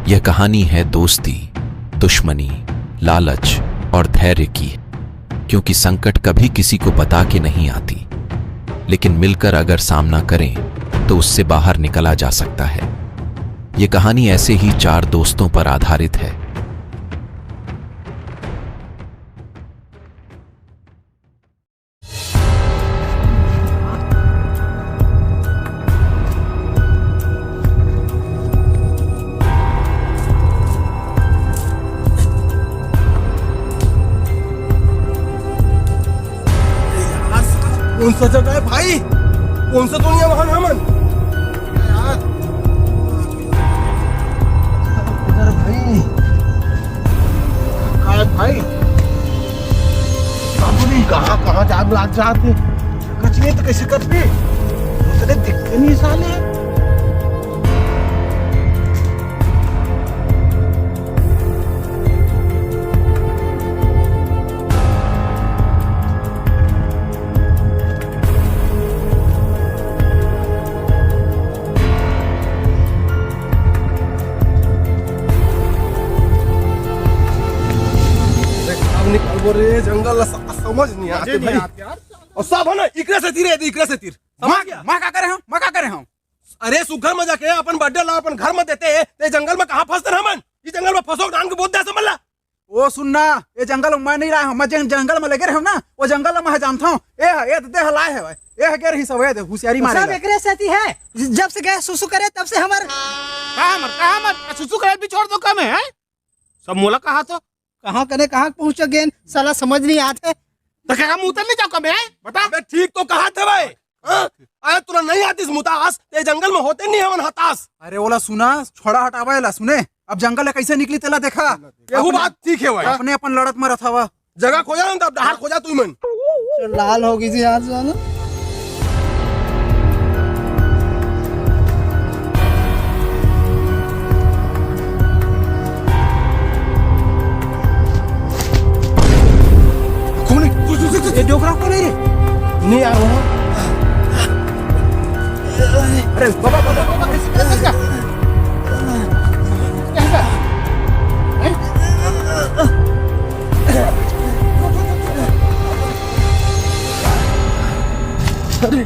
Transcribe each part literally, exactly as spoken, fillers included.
यह कहानी है दोस्ती, दुश्मनी, लालच और धैर्य की, क्योंकि संकट कभी किसी को बता के नहीं आती, लेकिन मिलकर अगर सामना करें तो उससे बाहर निकला जा सकता है। ये कहानी ऐसे ही चार दोस्तों पर आधारित है। कौन सा जगह है भाई? कौन सा दुनिया वहां है मन? यार, इधर भाई। काय भाई? बाबू रे, कहाँ, कहाँ जाग लाग जात हे? कचनी तो कैसे करते? उतने दिखते नहीं साले। देख, अब निकलबो रे, जंगल ला स-, समझ नहीं आते भाई। और सब है ना, इकरे से तीर है, इकरे से तीर। समझ गया? मैं का करे हूँ? मैं का करे हूँ? अरे, सुग्घर मजा के अपन birthday ला अपन घर में देते, ते जंगल में कहाँ फंसते हमन? ये जंगल में फंसो, डांग के बोल दे, समझ ला। ओ सुन ना, ये जंगल में मैं नहीं लाया हूँ, मैं जंग-, जंगल में लगे रहे हूँ ना, वो जंगल में मैं जानता हूँ। ए, ए दे हलाए है, ए गे रही सब, ए दे, होशियारी मारे सब ला। एकरे सेती है, ज-, जब से गए सुसु करे, तब से हमर का हमर, का हमर, सुसु करे भी छोड़ दो, कम है, हैं? सब मोला कहा तो। कहाँ कने, कहाँ पहुँच गेन, साला समझ नहीं आत है। तो क्या हम उतर नहीं जाओ कम है, हैं? बता। अबे ठीक तो कहा थे भाई, हाँ? अरे तुला नहीं आतिस मुतास, ते जंगल में होते नहीं हमन हतास। अरे ओला सुना, छोड़ा हटावा एला, सुने? अब जंगल ले कैसे निकली तेला देखा। केहू बात ठीक है भाई। अपने अपन लड़त मरत हवा। जगह खोजा ना, तब डहार खोजा तू मन। चल, लाल हो गई थी यार, जाना। कौन है? तू, तू, तू, तू। ये डोकरा कौन है रे? नहीं यार, वो। अरे बाबा, बाबा, बाबा, कैसे, कैसे, कैसे? कैसे? हैं? अरे,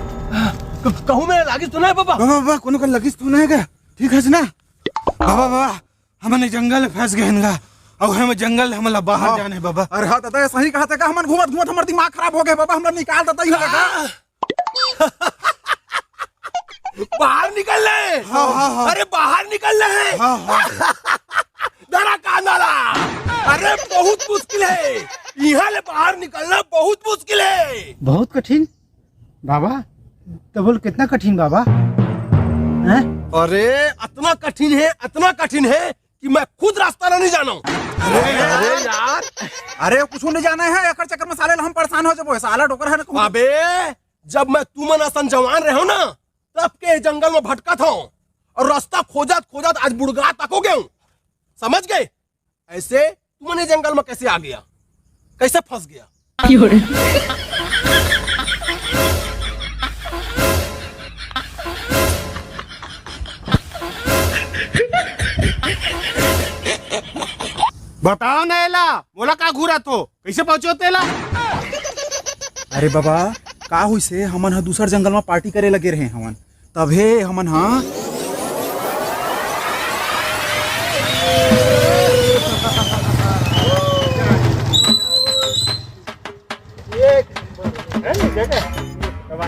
क-, कहूँ में लागिस तो नहीं, बाबा? बाबा, बाबा, कोनो का लगिस तो नहीं का? ठीक है ना? बाबा, बाबा, हमन ए जंगल में फंस गए हन गा। अउ हम जंगल, हमन ला बाहर हाँ। जाने, बाबा। अरे हाँ दादा, सही कहा था का? हमन घूमत घूमत हमर दिमाग खराब हो गए बाबा, हमरा निकाल देता ही होगा का? बाहर निकल रहे। हाँ, हाँ, हाँ। अरे बाहर निकल रहे। हाँ, हाँ। डरा का नाला। अरे बहुत मुश्किल है, यहाँ ले बाहर निकलना बहुत मुश्किल है। बहुत कठिन। बाबा, तो बोल कितना कठिन बाबा? हैं? अरे अतना कठिन है, अतना कठिन है कि मैं खुद रास्ता नहीं जाना। अरे यार, अरे कुछ नहीं जाना है, एकर चक्कर में साले हम परेशान हो जाबो, साला डोकर है ना तू। अबे, जब मैं तुमन असन जवान रहे हो ना, तब के जंगल में भटकत हो और रास्ता खोजत खोजत आज बुढ़गा तक हो गया हूँ। समझ गए? ऐसे तुमन ये जंगल में कैसे आ गया, कैसे फंस गया? बताओ ना एला, मोला का घूरा तो, कैसे पहुंचो तेला? अरे बाबा, का हुई से, हमन ह दूसर जंगल में पार्टी करे लगे रहे हवन, तभे हमन ह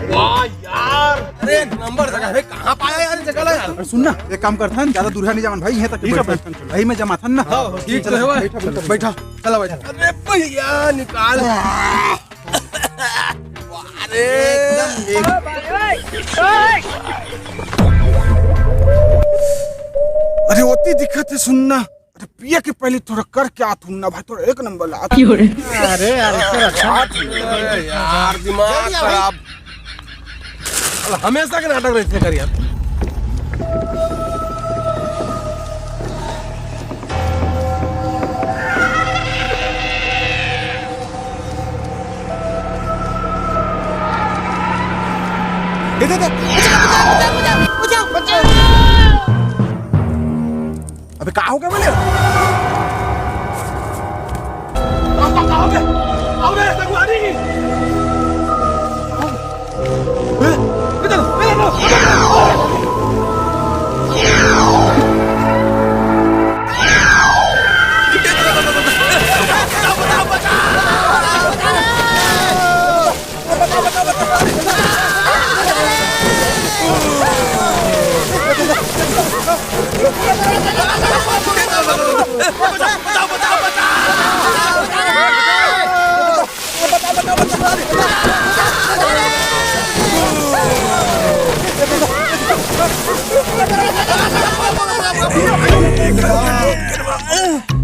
वाह यार, अरे एक नंबर जगह है, कहाँ पाया यार ये जगह ला यार? अरे सुन ना, एक काम करथन, ज्यादा दूर नहीं जावन भाई, यहीं तक ठीक है, बैठन। बैठन, चलो। यही में जमाथन ना। हाँ, ठीक तो है भाई। बैठा, बैठा, बैठा। चला बैठा। अरे भैया निकाल। अरे एकदम एक अरे ओती दिक्कत है, सुन ना। अरे पिए के पहले थोड़ा करके आत हूँ ना भाई, थोड़ा एक नंबर ला। अरे यार, इससे अच्छा। अरे यार, दिमाग खराब। हमेशा के नाटक रहते कर यार। इधर देख। बचाओ, बचाओ, बचाओ, बचाओ। अबे का आओ क्या बोले? आओ, आओ, आओ बे, आओ बे, संगवारी। ए, इधर, इधर, इधर।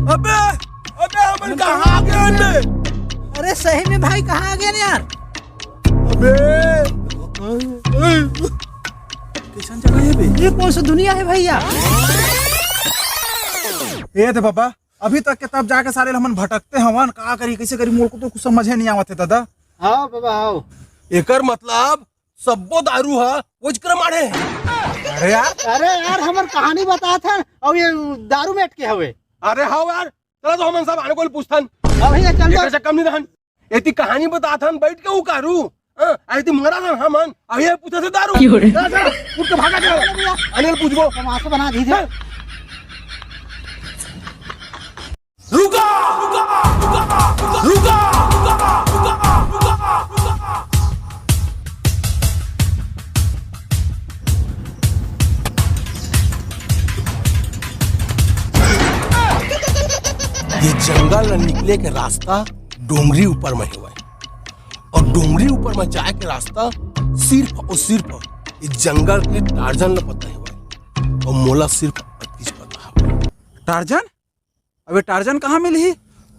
अबे, अबे, हमन कहाँ आ गए बे? अरे सही में भाई, कहाँ आ गए यार? अबे, कैसन जगह है बे? ये कौन सा दुनिया है भैया? ए दे बाबा, अभी तक के तब जाके सारे हमन भटकते हवन, का करी, कैसे करी, मोर को तो कुछ समझे नहीं आवत है दादा। हाँ बाबा, आओ। एकर मतलब सब्बो दारू हा वोच कर माढ़े हे। अरे यार, अरे यार, हमर कहानी बतात हन, अउ ये दारू में अटके हवे। अरे हाँ यार, चला तो हमन सब आने को पूछथन। हाँ भैया, चल ये तो। कैसे कम नहीं रहन? एती कहानी बतात हन, बैठ के उकारू। हाँ, एती मरा हन हमन, अब ये पूछे से दारू। क्यों रे? चला, चला, उठ के भागा, चला। आने को पूछबो। तमाशा बना दी थे। चल। रुका, रुका, रुका, रुका, रुका, रुका, रुका, रुका। ये जंगल ल निकले के रास्ता डोंगरी ऊपर में हेवय, और डोंगरी ऊपर में जाए के रास्ता सिर्फ और सिर्फ ये जंगल के टार्जन ल पता हेवय, और मोला सिर्फ अतकीच पता हवय। टार्जन? अबे टार्जन कहाँ मिलही?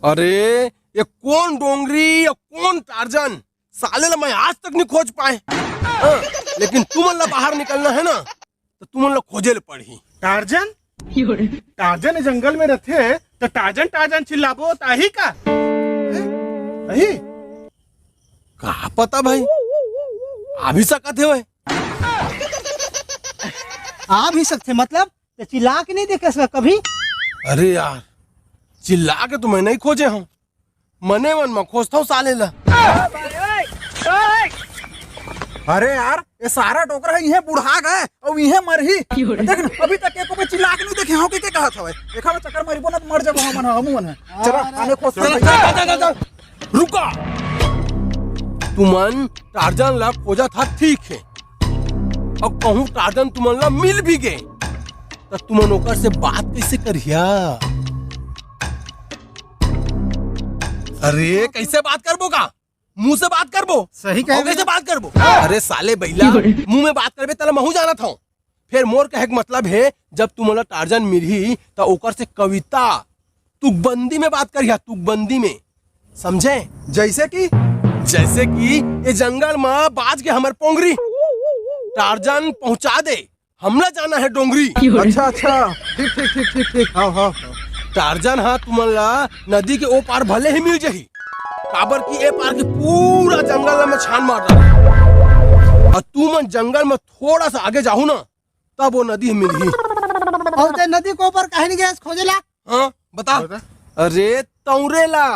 अरे, ये कौन डोंगरी या कौन टार्जन? साले ला मैं आज तक नहीं खोज पाए। हाँ, लेकिन तुमन ला बाहर निकलना है ना, तो तुमन ला खोजे ले पड़ही। टार्जन? टार्जन जंगल में रहथे, तो टार्जन, टार्जन चिल्लाबो, त आही का? हैं? आही? का पता भाई, आ भी सकत हे भाई। आ भी सकथे मतलब? ते चिल्ला के नहीं देखे हस कभी? अरे यार, चिल्ला के तो मैं नहीं खोजे हूँ, मने मन में खोजता हूँ साले ला। अरे यार, ये सारा डोकरा है, इहे बुढ़ा गए और इहे मरही। देख ना, अभी तक एको पे चिल्ला के नहीं देखे हो कि के कहत हवे। देखा वो चक्कर मारिबो ना तो मर जाबो हमन, हमू मन है। चला, आने खोज। चल, चल, चल, चल, चल। रुका, तुमन टार्जन ला खोजत हा, ठीक है, और कहूँ टार्जन तुमन ला मिल भी गे, त तुमन ओकर से बात कैसे करिया? अरे, कैसे बात करबो का? मुंह से बात करबो? सही कहे और कैसे बात करबो? अरे साले बैला, मुंह में बात करबे, तला महू जानत हूँ। फिर मोर कहे के मतलब है, जब तुमन ला टार्जन मिलही, त ओकर से कविता, तुकबंदी में बात करिया, तुकबंदी में, समझे? जैसे कि? जैसे कि ये जंगल में बाज के हमर पोंगरी, टार्जन पहुंचा दे, हमला जाना है डोंगरी। अच्छा, अच्छा, ठीक, ठीक, ठीक, ठीक, ठीक, हाँ, हाँ। टार्जन हा तुमन ला नदी के ओ पार भले ही मिल जाही, काबर कि ए पार के पूरा जंगल ला मैं छान मार डाला, और तुमन जंगल में थोड़ा सा आगे जाहू ना, तब वो नदी मिलही। और ते नदी के ऊपर काहे नहीं गए खोजे ला? हाँ, बता। बता। अरे तौरे ला,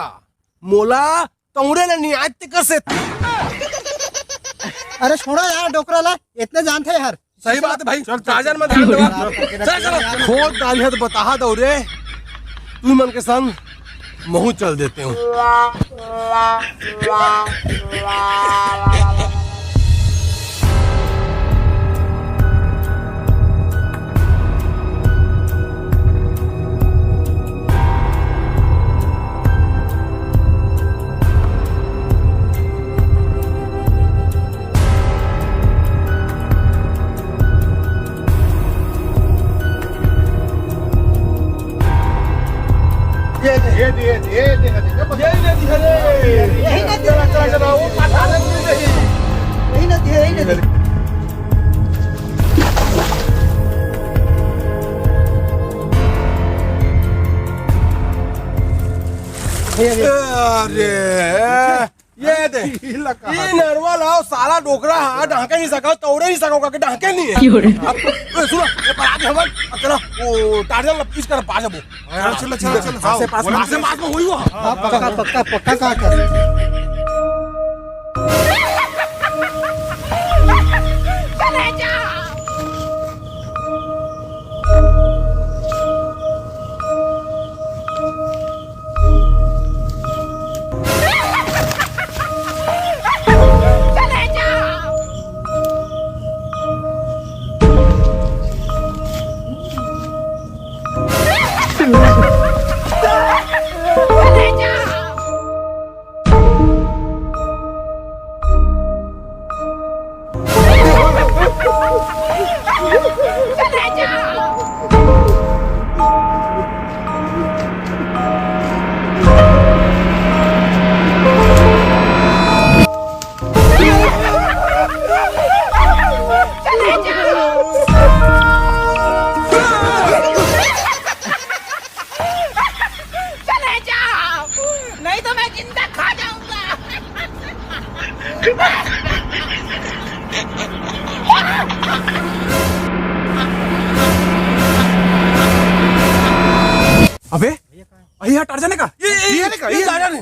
मोला तौरे ला नहीं आज तक से। अरे छोड़ो यार डोकरा ला, इतने जानते हैं यार। सही बात है भाई, चल, चल, टार्जन चल। मत ध्यान देवा। चल, चल। खोद डाली है तो बता दो रे, तू मन के संग महू चल देते हूँ। ये दे, ये दे, ये दे, ये दे, ये दे, ये दे, ये दे। यही नदी है। चला, चला, चला, वो पाथा नदी नहीं। यही नदी है, यही नदी। भैया, भैया। अरे। ये दे। ये नरवा ला, साला डोकरा हा, ढांके नहीं सका, तौरे नहीं सका, काके ढांके नहीं है। अब, ए, सुनो, ये पर आगे हमन, अब चलो, वो टार्जन ला पीस कर पा जाबो। हाँ, चलो, चलो, चलो, चलो, पास से पास में। पास से पास में वही हुआ। हाँ, पक्का, पक्का, पक्का, कहाँ, कहाँ? चले जाओ, नहीं तो मैं जिंदा खा जाऊंगा। अबे, अरे यार, टार्जन है का? ये, ये, ये, ये, ये टार्जन है।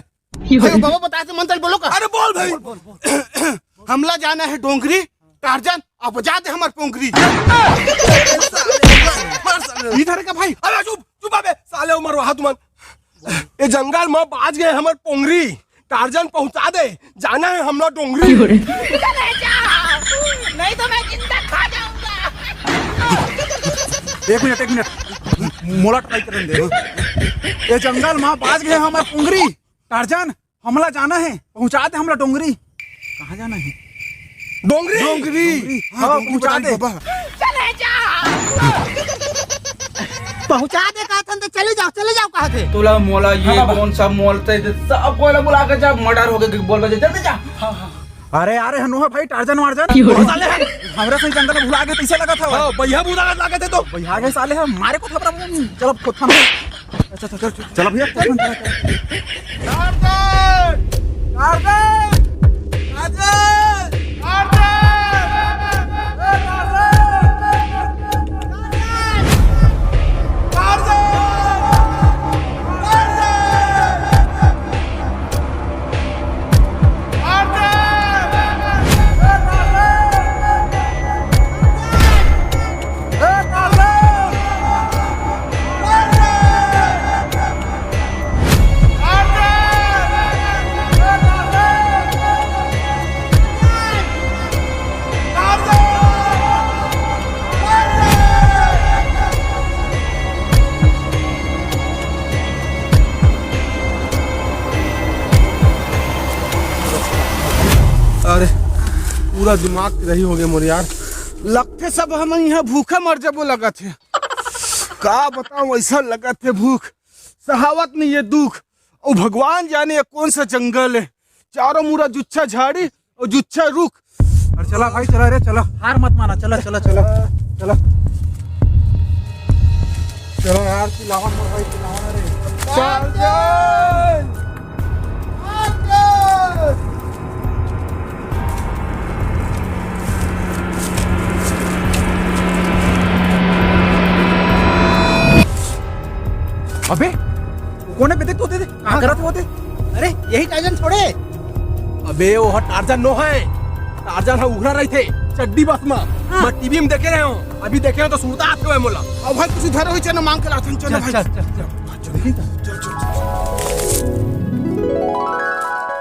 अरे बाबा, बताते मंत्र बोलो का? अरे बोल भाई। बोल, बोल, बोल। हमला जाना है डोंगरी, टार्जन, अब बजा दे हमार पोंगरी। मार साले। इधर का भाई। अरे चुप, चुप अबे, साले उमर वहां तुमन। ए जंगल में बाज गए हमर पोंगरी, टार्जन पहुंचा दे, जाना है हमला डोंगरी। चले जाओ, नहीं तो मैं जिंदा खा जाऊंगा। एक मिनट, एक मिनट, मोला ट्राई करन दे। ए जंगल में बाज गए हमर पोंगरी, टार्जन, हमला जाना है, पहुंचा दे हमला डोंगरी। कहाँ जाना है? डोंगरी। डोंगरी। डोंगरी। हाँ, हाँ, डोंगरी पहुंचा दे। बाबा। चले जाओ। पहुंचा दे कहा था तो चले जाओ, चले जाओ कहा थे। तोला मोला ये हाँ, बाबा। कौन सा मोल ते सब कोई ला बुला के जा, मर्डर हो गया, बोल बजे, जल्दी जा। हाँ, हाँ। अरे, अरे, हनुआ भाई, टार्जन वार्जन। क्यों रे? बहुत साले हैं। हमरा से जंगल में भुला के कैसे लगा था? हाँ, भैया बुला के लागे थे तो। भैया के साले हैं, मारे को थपरा। चलो, खुद खाना। अच्छा, अच्छा, चल, चल, चलो भैया, चल, चल, चल। टार्जन! टार्जन! टार्जन! ए, टार्जन! टार्जन! टार्जन! अरे, पूरा दिमाग रही हो गए मोर यार। लगथे सब हम यहाँ भूखा मर जबो लगत हे। का बताऊं, ऐसा लगत हे भूख, सहावत नहीं ये दुख। और भगवान जाने ये कौन सा जंगल है, चारों मुरा जुच्छा झाड़ी और जुच्छा रुख। अरे चला भाई, चला रे, चला, हार मत माना, चला, चला, चला, चला। चला यार, चिल्लावा मत भाई, चिल्लावा ना रे। टार्जन! टार्जन! अबे, वो कौन है बे? देख तो, दे दे, कहाँ करत वो दे? अरे, यही टार्जन थोड़े। अबे, वो ह टार्जन नो है। टार्जन ह उघरा रहिथे, चड्डी बस म। हाँ। मैं टीवी में देखे रहे हूँ। अभी देखे हूँ तो सुरता आथे हुए मोला। अब भाई कुछ धरे हुई चना मांग के लाथन, चना चल, भाई। चल, चल, चल। चल, चल, चल।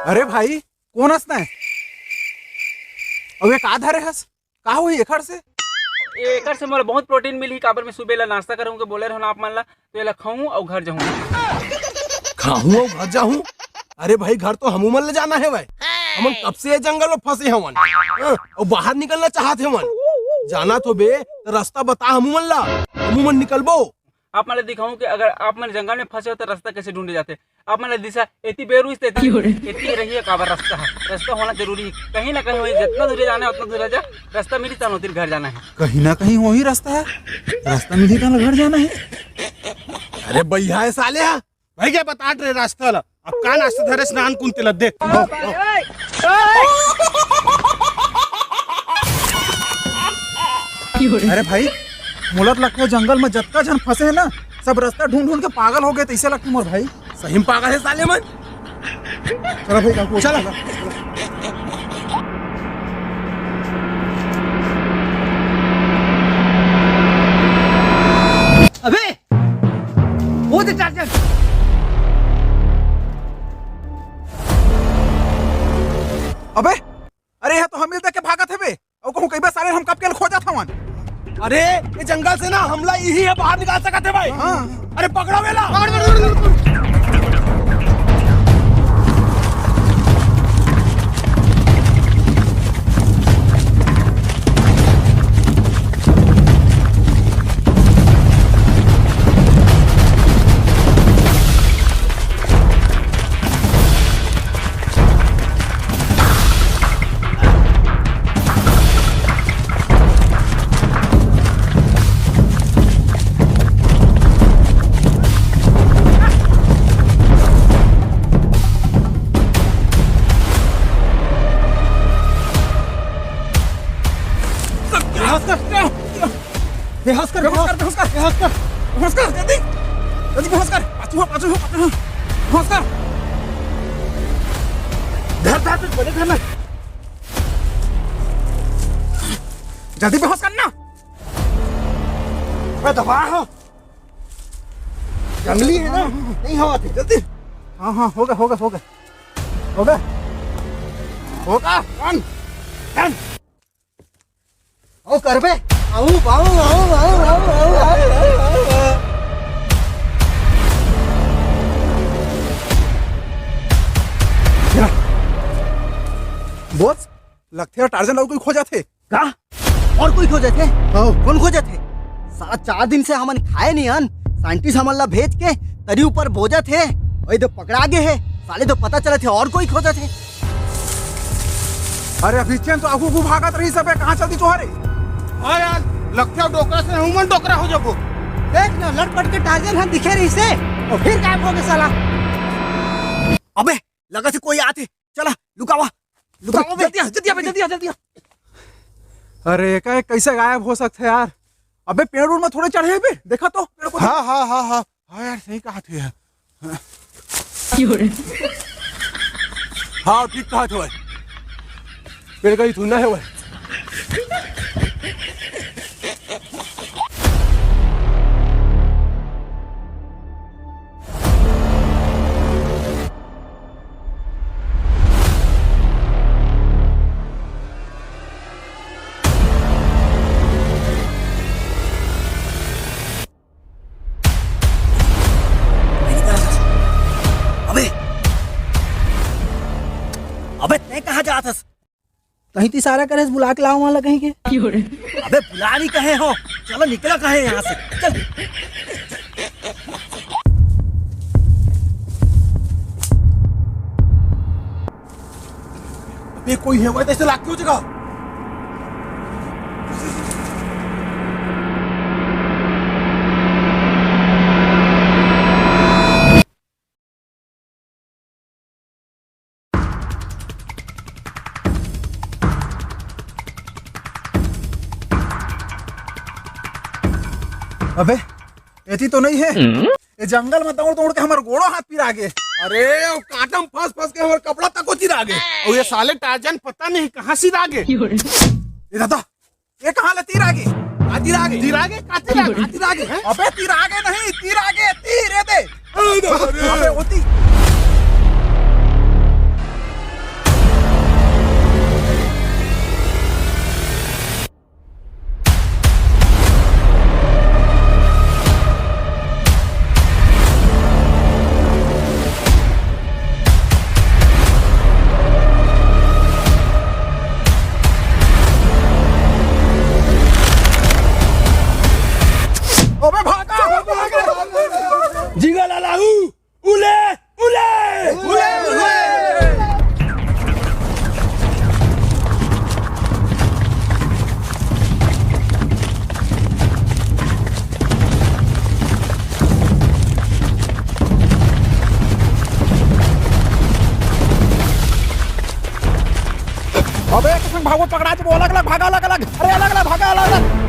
अरे भाई, कौन हस तैं? अबे, का धरे हस? का होही एखर से? एकर से मोला बहुत प्रोटीन मिलही, काबर मैं सुबह ला नाश्ता करहूँ के बोले रहूँ आप मन ला, तो एला खाहूँ अउ घर जाहूँ। खाहूँ अउ घर जाहूँ? अरे भाई, घर तो हमू मन ले जाना हे भाई। हमन कब से ये जंगल में फंसे हवन, हाँ? अउ बाहर निकलना चाहत हवन। जाना तो बे, तो रास्ता बता हमू मन ला, हमू मन निकलबो। आप मन ला दिखाऊं कि अगर आप मन जंगल में फंसे हो तो रास्ता कैसे ढूंढे जाते। आप मन ला दिशा एती बेरुइस तेती, एती रहिए काबर रास्ता है। रास्ता होना जरूरी है। कहीं ना कहीं वही जितना दूर जाना है उतना दूर जा, रास्ता मिली तब उतिर घर जाना है। कहीं ना कहीं वही रास्ता है, रास्ता मिली तब घर जाना है। अरे भैया है साले हा, भैया बतात रहे रास्ता ला। अब का नाश्ता धरे स्नान कुंती ला देख। आओ, आओ। अरे भाई, मोला तो लगथे जंगल में जतका झन फंसे हे ना, सब रास्ता ढूंढ ढूंढ के पागल हो गे, तइसे लगथे मोर भाई। सही में पागल हे साले मन। चला भाई, काकू, चला। अबे, वो दे टार्जन। अबे, अरे, ये तो हम मिलते के भागत हवे। अउ कहूँ कई बार साले हम कब के खोजत हवन। अरे, ये जंगल से ना हमला इही हे बाहर निकाल सकत हे भाई। हाँ। अरे, पकड़ो वेला। बेहोश कर, बेहोश कर, बेहोश कर, बेहोश कर, बेहोश कर, बेहोश कर, जल्दी, जल्दी बेहोश कर, पाछू हो, पाछू हो, पाछू हो, बेहोश कर। धर, धर, धर, बने धर ना। जल्दी बेहोश कर ना। अबे दबा हो। जंगली हे ना, नहीं होवत हे, जल्दी। हाँ, हाँ, होगा, होगा, होगा। होगा? होगा, run, run। ओ करबे, आऊ, आऊ, आऊ। बॉस, लगथे टार्जन ला कोई खोजत हे। का? और कोई खोजत हे? हाँ। कौन खोजत हे? साला चार दिन से हमन खाए नहीं हन, साइंटिस्ट हमन ला भेज के तरी ऊपर बोजत हे, वही तो पकड़ा गे हे। साले तो पता चलत हे और कोई खोजत हे। अरे अभी चेन तो आगू आगू भागत रही सबे, कहाँ चलती चोहरे? हाँ यार, लगथे डोकरा से हमन डोकरा हो जाबो। देख ना, लटपट के टार्जन हम दिखे रही से, और फिर गायब हो गए साला। अबे, लगा से कोई आते, चला, लुकावा, लुकावा बे। जल्दी आ, जल्दी आ बे, जल्दी आ, जल्दी आ। अरे, एकाएक कैसे गायब हो सकथे यार? अबे, पेड़ उड़ में थोड़े चढ़े हे बे, देखा तो, पेड़ को। हाँ, हाँ, हाँ, हाँ। हाँ यार, सही कहा थे यार। हाँ, ठीक कहा थे भाई। पेड़ का ही धुंधा है भाई। अबे, अबे, तैं कहाँ जात हस? कहीं तो इशारा करे हस, बुला के लाओ वहाँ ला कहीं के। अबे, बुला नहीं कहे हो, चलो निकला कहे यहाँ से, चल। अबे, कोई है वो, ऐसे लाग क्यों जगह? अबे, एती तो नहीं है। हम्म? ये जंगल में दौड़ दौड़ के हमार गोड़ो हाथ पिरा गे। अरे, वो कांटा में फंस फंस के हमार कपड़ा तको चिरा गे। और ये साले टार्जन पता नहीं कहाँ सिरा गे। ये दादा, ये कहाँ ले तीर आगे? आ तीर आगे। तीर आगे? का तीर आगे? आ तीर आगे, हैं? अबे तीर आगे नहीं, तीर आगे, तीर, ये दे। अरे, अरे। अबे वो तीर। अबे भागा, भागा, भागा। भागो, पकड़ा, वो अलग अलग भागा, अलग अलग, अरे अलग अलग भागा, अलग अलग।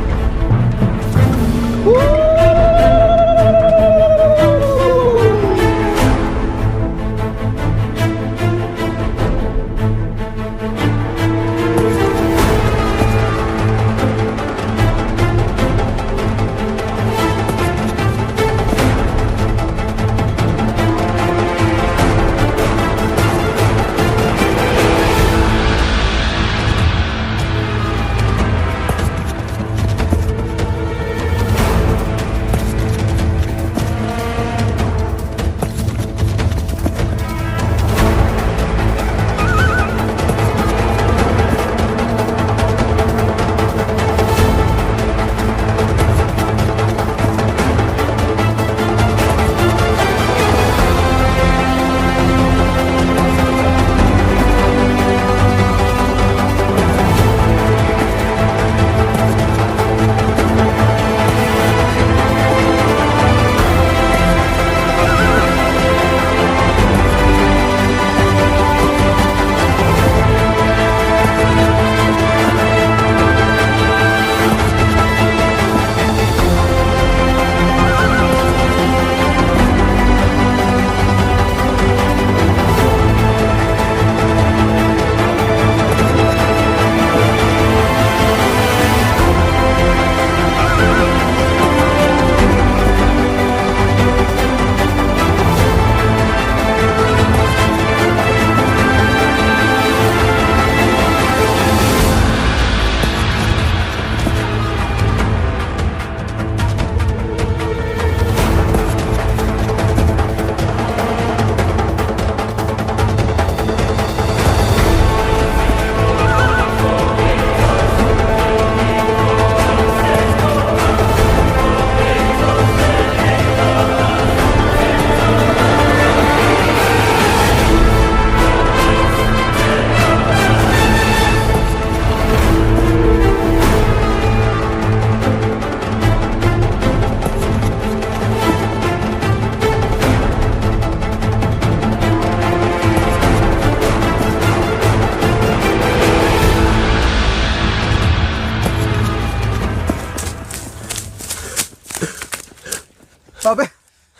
अबे,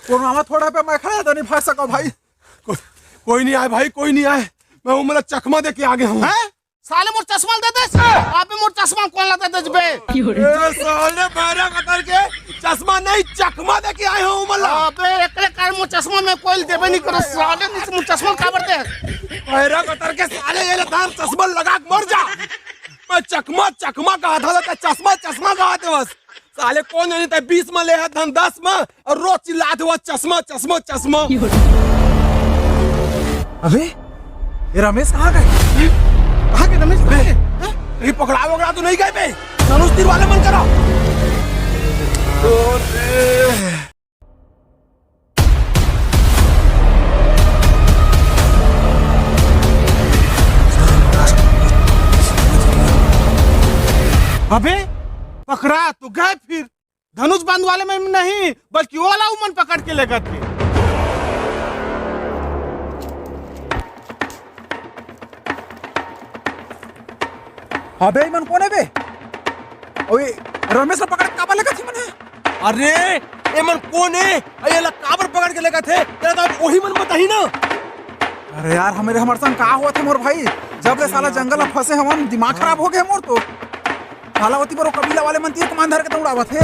कोनो आवा थोड़ा पे मैं खड़ा तो नहीं भाग सका भाई। को, कोई नहीं आए भाई, कोई नहीं आए। मैं वो मतलब चकमा दे के आ गया हूँ। हैं? साले मोर चश्मा दे दे। अबे मोर चश्मा कौन ला दे दे बे? ए साले भैरा कतर के चश्मा नहीं चकमा दे के आए हूँ मतलब। अबे एकरे कारण मोर चश्मा मैं कोई देबे नहीं करो साले, नहीं तो मोर चश्मा काबर दे? भैरा कतर के साले ये ले धार चश्मा लगा के मर जा। मैं चकमा चकमा कहा था, तो चश्मा चश्मा कहा थे बस। साले कौन जानी था बीस में ले है धन दस में और रोज चिल्लात हुआ चश्मा चश्मा चश्मा। अबे ये रमेश कहाँ गए? कहाँ गए रमेश? कहाँ गए? हैं? कहीं पकड़ा वकड़ा तो नहीं गए बे? धनुष तीर वाले मन करो। अरे। अबे पकड़ा तो गए फिर। धनुष बांध वाले में नहीं बल्कि ओला उमन पकड़ के लेगत हे। अबे इमन कोन हे बे? ओए रमेश ला पकड़ के काबर लेगत हे मन? अरे एमन कोन हे? अरे एला काबर पकड़ के लेगत हे? तेला तो अब ओही मन बताही ना। अरे यार हमरे हमर संग का होवत हे मोर भाई? जब ले साला जंगल में फंसे हवन दिमाग खराब हो गए मोर तो। साला ओती बर ओ कबीला वाले मन तीर कमान धर के दौड़ावत हे।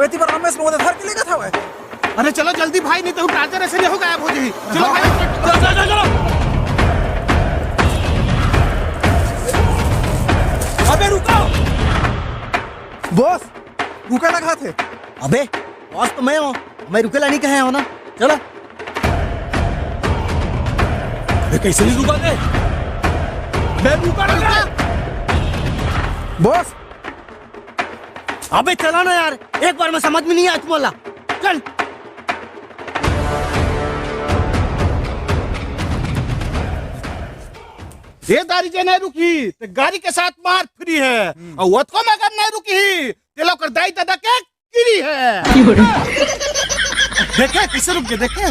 ओती बर रमेश ला ओदे धर के लेगत हवय। अरे चलो जल्दी भाई, नहीं तो टार्चर ऐसे नहीं हो गायब हो जाही। चलो भाई। चलो, चलो, चलो, चलो। अबे रुको। बॉस, रुके ना कहा थे। अबे, बॉस तो मैं हूँ, मैं रुकेला नहीं कहे हो ना। चलो। अबे कैसे नहीं रुका दे? बे रुका ना। बॉस, अबे चला ना यार, एक बार में समझ में नहीं आया तुम्हारा। चल। ये दारी जे नहीं रुकी, ते गाड़ी के साथ मार फ्री है। और वतको में अगर नहीं रुकी, ते लोग कर दाई दादा के गिरी है। देखे, कैसे रुक गए, देखे?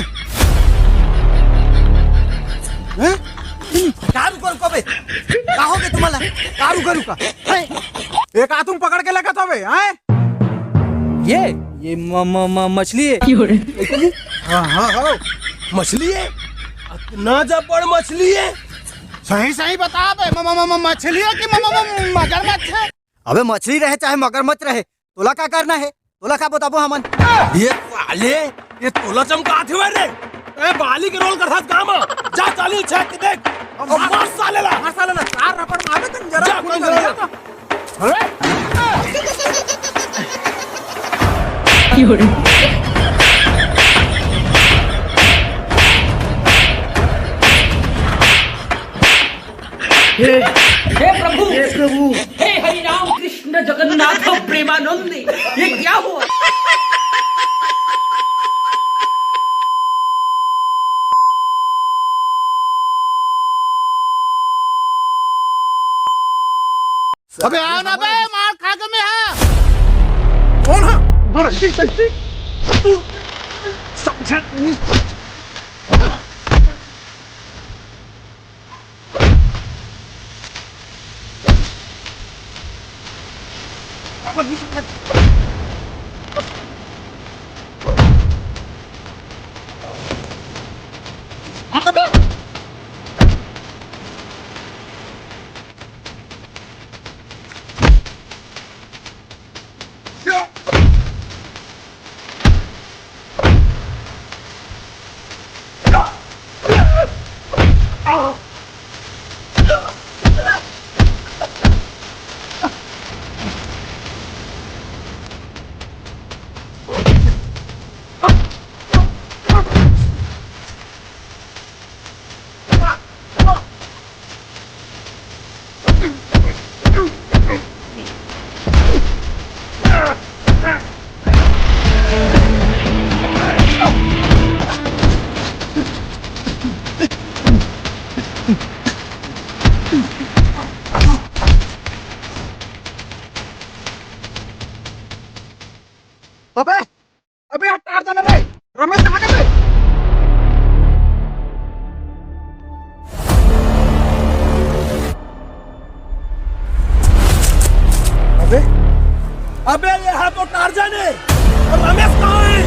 हैं? क्या रुको? रुको बे, का हो गए तुम्हारा? का रुका रुका? हैं? एक हाथ में पकड़ के लेगत हवे, हैं? ये, ये म-, म-, म-, मछली है। हाँ, हाँ, हाँ, मछली है। इतना जब्बर मछली है। सही, सही बता बे, म-, म-, म-, म-, मछली है कि म-, म-, म-, मगरमच्छ है? अबे मछली रहे चाहे मगरमच्छ रहे, तोला का करना है? तोला का बताबो हमन? ये साले, ये तोला चमकात हवे रे। ए, बाली के रोल करथस का मा? जा चाली छेक के देख। अब मार साले ला। मार साले ला, चार रपट मारे तन जरा जा, खून कौन कर साले? दिया था। अरे! हे, हे प्रभु, हे प्रभु। हे हरि राम कृष्ण जगन्नाथ प्रेमानंद, ये क्या हुआ? अबे आओ ना बे, मार खा के मैं हा। कौन है? बड़ा ही सही। तू समझा नहीं। अबे, अबे हट, टार जाना रे। रमेश, कहाँ गए बे? अबे, अबे ये हा तो टार्जन है। और रमेश कहाँ है?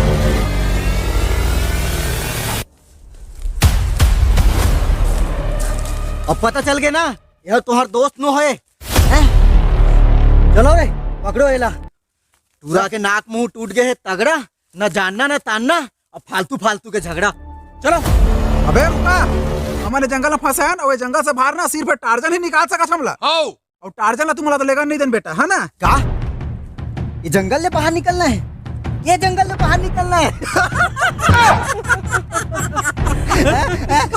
अब पता चल गया ना, यह तुम्हार दोस्त नो है, हैं? चलो रे, पकड़ो एला। टूरा के नाक मुंह टूट गए है तगड़ा, न जानना न तानना, अब फालतू फालतू के झगड़ा। चलो। अबे रुका, हमन ए जंगल में फंसे हन, अउ ए जंगल से बाहर ना सिर्फ टार्जन ही निकाल सकत हमला। हाउ। अउ टार्जन ला तुमला तो लेगा नहीं देन बेटा, है ना? का? ये जंगल ले बाहर निकलना है? ये जंगल ले बाहर निकलना है?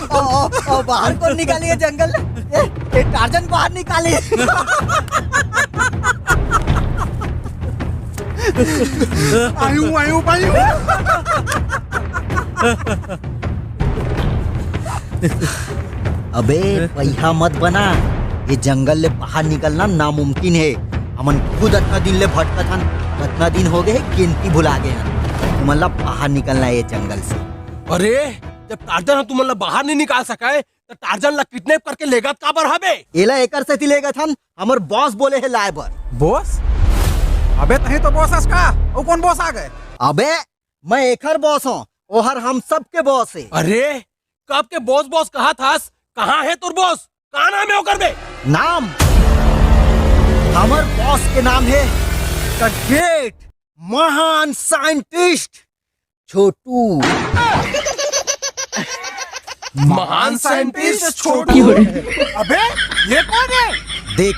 ओ, ओ, ओ, बाहर कौन निकाली ये जंगल? ये, ये टार्जन बाहर निकाली। आयु, आयु, आयु। अबे, पहिया मत बना। ये जंगल ले बाहर निकलना नामुमकिन है। हमन खुद अतना दिन ले भटकत हन, अतना दिन हो गए है, गिनती भुला गए हन। हमन ला बाहर निकलना है ये जंगल से। अरे, जब टार्जन ह तुमन ला बाहर नहीं निकाल सका है, त टार्जन ला किडनैप करके लेगत काबर हबे? एला एकर सेती लेगत हन, हमर बॉस बोले हे लाए बर। बॉस? अबे तही तो बॉस हस का? अउ कौन बॉस आ गए? अबे मैं एकर बॉस हूँ, ओहर हम सबके बॉस है। अरे, कब के बॉस बॉस कहा थास? कहाँ है तोर बॉस? का नाम है ओकर बे? नाम? हमर बॉस के नाम है द ग्रेट महान साइंटिस्ट छोटू। महान साइंटिस्ट छोटू। अबे, ये कौन है? देख,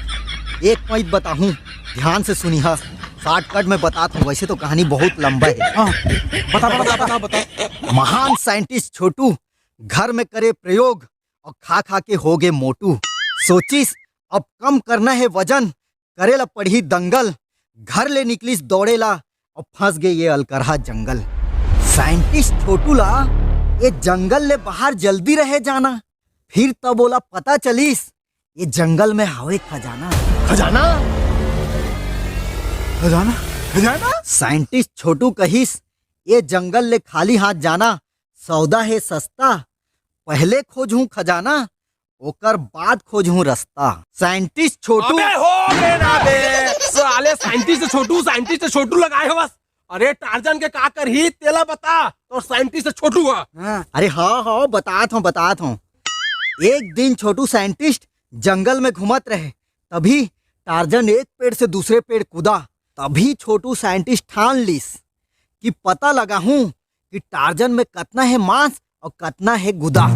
एक पॉइंट बताहूँ, ध्यान से सुनिहा। शॉर्टकट में बतात हूँ, वैसे तो कहानी बहुत लंबा है। हाँ, बता, बता, बता, बता। महान साइंटिस्ट छोटू घर में करे प्रयोग और खा खा के हो गए मोटू। सोचिस अब कम करना है वजन, करे ला पड़ही दंगल। घर ले निकलिस दौड़े ला और फंस गए ये अलकरहा जंगल। साइंटिस्ट छोटू ला ये जंगल ले बाहर जल्दी रहे जाना, फिर तब ओला पता चलिस ये जंगल में हवे खजाना। खजाना? खजाना? खजाना? साइंटिस्ट छोटू कहिस, ये जंगल ले खाली हाथ जाना सौदा है सस्ता। पहले खोजहूं खजाना, ओकर बाद खोजहूँ रस्ता। साइंटिस्ट छोटू। अबे हो गए ना बे, साले साइंटिस्ट छोटू, साइंटिस्ट छोटू लगाए हो बस। अरे टार्जन के का करही तेला बता, तो साइंटिस्ट छोटू है। हाँ। अरे हाँ हाँ, बतात हूँ, बतात हूँ। एक दिन छोटू साइंटिस्ट जंगल में घूमत रहे, तभी टार्जन एक पेड़ से दूसरे पेड़ कूदा। तभी छोटू साइंटिस्ट ठान लिस कि पता लगाहूँ कि टार्जन में कतना है मांस और कतना है गुदा।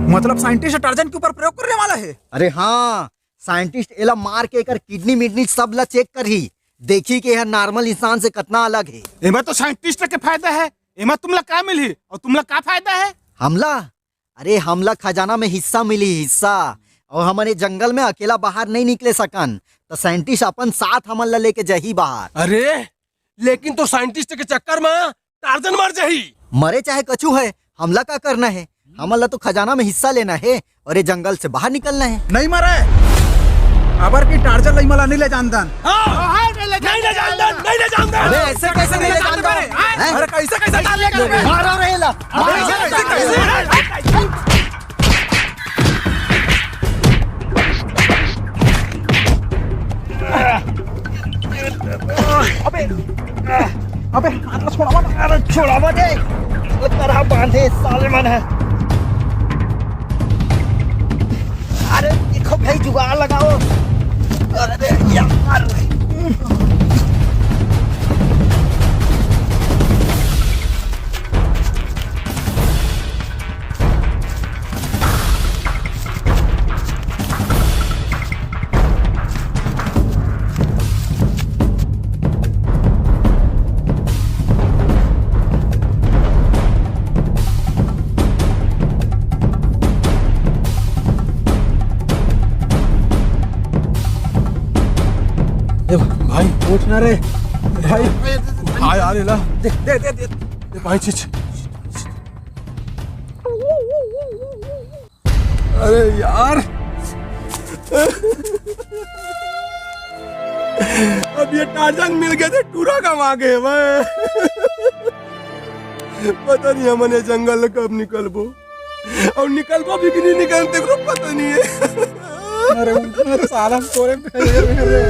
मतलब साइंटिस्ट टार्जन के ऊपर प्रयोग करने वाला है? अरे हाँ, साइंटिस्ट एला मार के एकर किडनी मिडनी सब ला चेक करही, देखी कि यह नॉर्मल इंसान से कतना अलग है। एमा तो साइंटिस्ट के फायदा है, एमा तुमला का मिलही और तुमला का फायदा है? हमला? अरे हमला खजाना में हिस्सा मिली, हिस्सा। और हमन ये जंगल में अकेला बाहर नहीं निकले सकन, तो साइंटिस्ट अपन साथ हमन ला लेके जही बाहर। अरे लेकिन तो साइंटिस्ट के चक्कर में टार्जन मर जाही। मरे चाहे कछु है, हमला का करना है? हमन ला तो खजाना में हिस्सा लेना है और ये जंगल से बाहर निकलना है। नहीं मरे, अबर की टार्जन लई मला नहीं ले जान दन। हाँ, नहीं ले जान दन, नहीं ले जान दन। अबे ऐसे कैसे नहीं ले जान दन? हैं? अरे कैसे कैसे टार्जन ले गए? मारो रे ला। अबे ऐसे कैसे कैसे? अबे, अबे, अरे छोड़ावा ना। अरे छोड़ावा दे। तरह बांधे साले मन है। अरे देखो भाई, जुगाड़ लगाओ। अरे यार। ए भाई, उठ ना रे भाई। भाई, आ रे ला। दे, दे, दे, दे। ए भाई, छी, छी। अरे यार, अब ये टार्जन मिल गए थे, टूरा कमा गए भाई। पता नहीं हमन ये जंगल ले कब निकलबो, और निकलबो भी कि नहीं निकलबो, तेरे को पता नहीं है। अरे उनका साला तोरे मेरे, मेरे।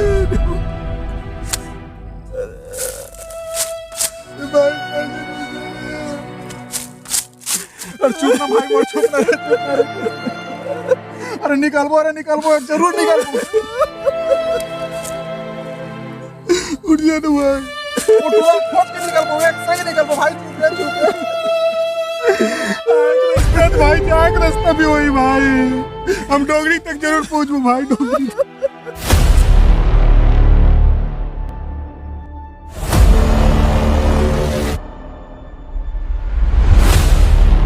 अरे चुप ना भाई, मोर चुप ना रे, चुप ना रे। अरे निकलबो, अरे निकलबो, जरूर निकलबो। उठ जा ना भाई। वो टोला खोज के निकलबो, एक सही निकलबो भाई, चुप रे, चुप रे। आए के रास्ता भाई, जाए के रास्ता भी वही भाई। हम डोंगरी तक जरूर पहुंचबो भाई, डोंगरी तक।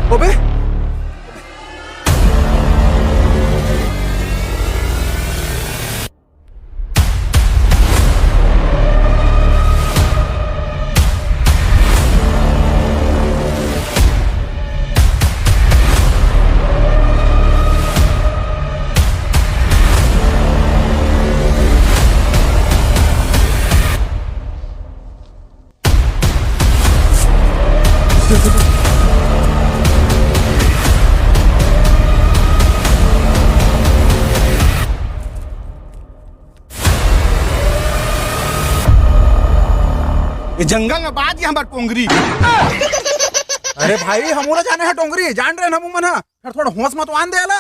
अबे! ये जंगल में बाज गया हमार टोंगरी। अरे भाई, हमू ला जाने है टोंगरी, जान रहे हैं हमू मन ह। फिर थोड़ा होश मत आन दे ला।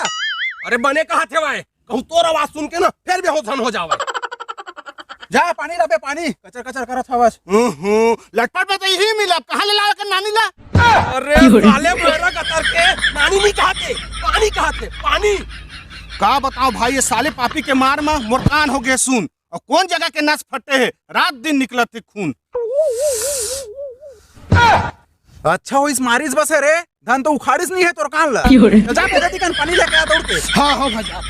अरे बने कहा थे भाई, कहूँ तोर आवाज सुन के ना, फिर बेहोश हो जावे। जा पानी ला बे, पानी कचर कचर करत हवस। हम्म, लटपट में तो यही मिला, कहाँ ले लावे कर नानी ला? अरे साले भैरा कतर के, नानी नहीं कहा थे, पानी कहा थे, पानी। का बताओ भाई, ये साले पापी के मार में मोर कान हो गए सुन। और कौन जगह के नस फटे है, रात दिन निकलत है खून। अच्छा होइस मारिस बस रे, धन तो उखाड़िस नहीं है तोर कान ला। क्यों रे? तो जा बेटा, दिकन पानी लेके आ दौड़ के। हाँ, हाँ, भाई, जा।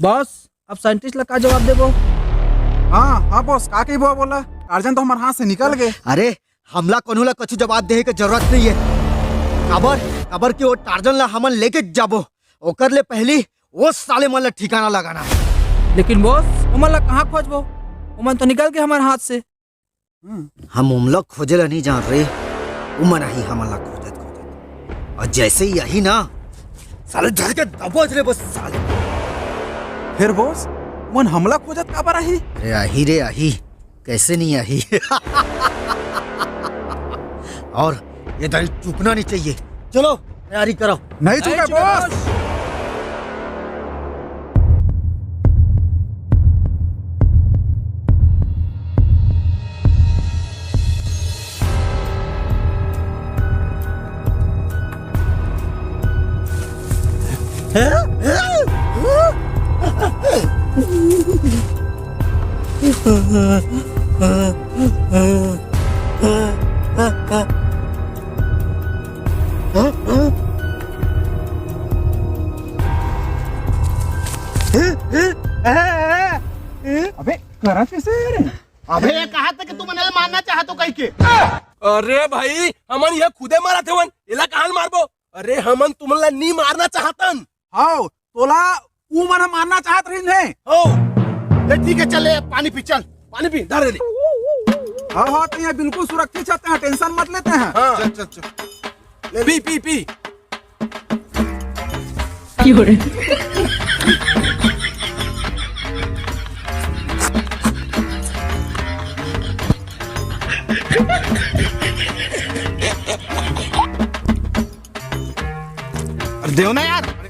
बॉस, अब साइंटिस्ट ला का जवाब देबो? हाँ हाँ बॉस, का कहिबो बोला? टार्जन तो हमर हाथ से निकल गे। अरे, हमला कोनो ला कछु जवाब देहे के जरूरत नहीं है। काबर, काबर कि वो टार्जन ला हमन लेके जाबो, ओकर ले पहली वो साले मन ला ठिकाना लगाना है। लेकिन बॉस, ओमन ला कहाँ खोजबो? ओमन तो निकल गे हमर हाथ से। हम उमला खोजे ला नहीं जान रे, उमन आही हमन ला खोजत खोजत। और जैसे ही आही ना, साले धर के दबोच ले बस साले। फिर बॉस, उमन हमला खोजत काबर आही? अरे आही रे आही, कैसे नहीं आही? और ये दारी चूकना नहीं चाहिए। चलो, तैयारी करो। नहीं चूके बॉस। अबे, करत कैसे है रे? अबे, ये कहा था कि तुमन ला मारना चाहत हो कहिके? अरे भाई, हमन ये खुदे मारत हवन, एला कहाँ मारबो? अरे, हमन तुमन ला नी मारना चाहतन। हाव, तोला उमन ह मारना चाहत रहिन हे। हो, ले ठीक है, चल ले पानी पी, चल पानी पी, धर ले। हाँ हाँ, तो यहाँ बिल्कुल सुरक्षित छते हैं, टेंशन मत लेते हैं। हाँ। चल चल चल। पी पी पी। अरे देव ना यार। अरे,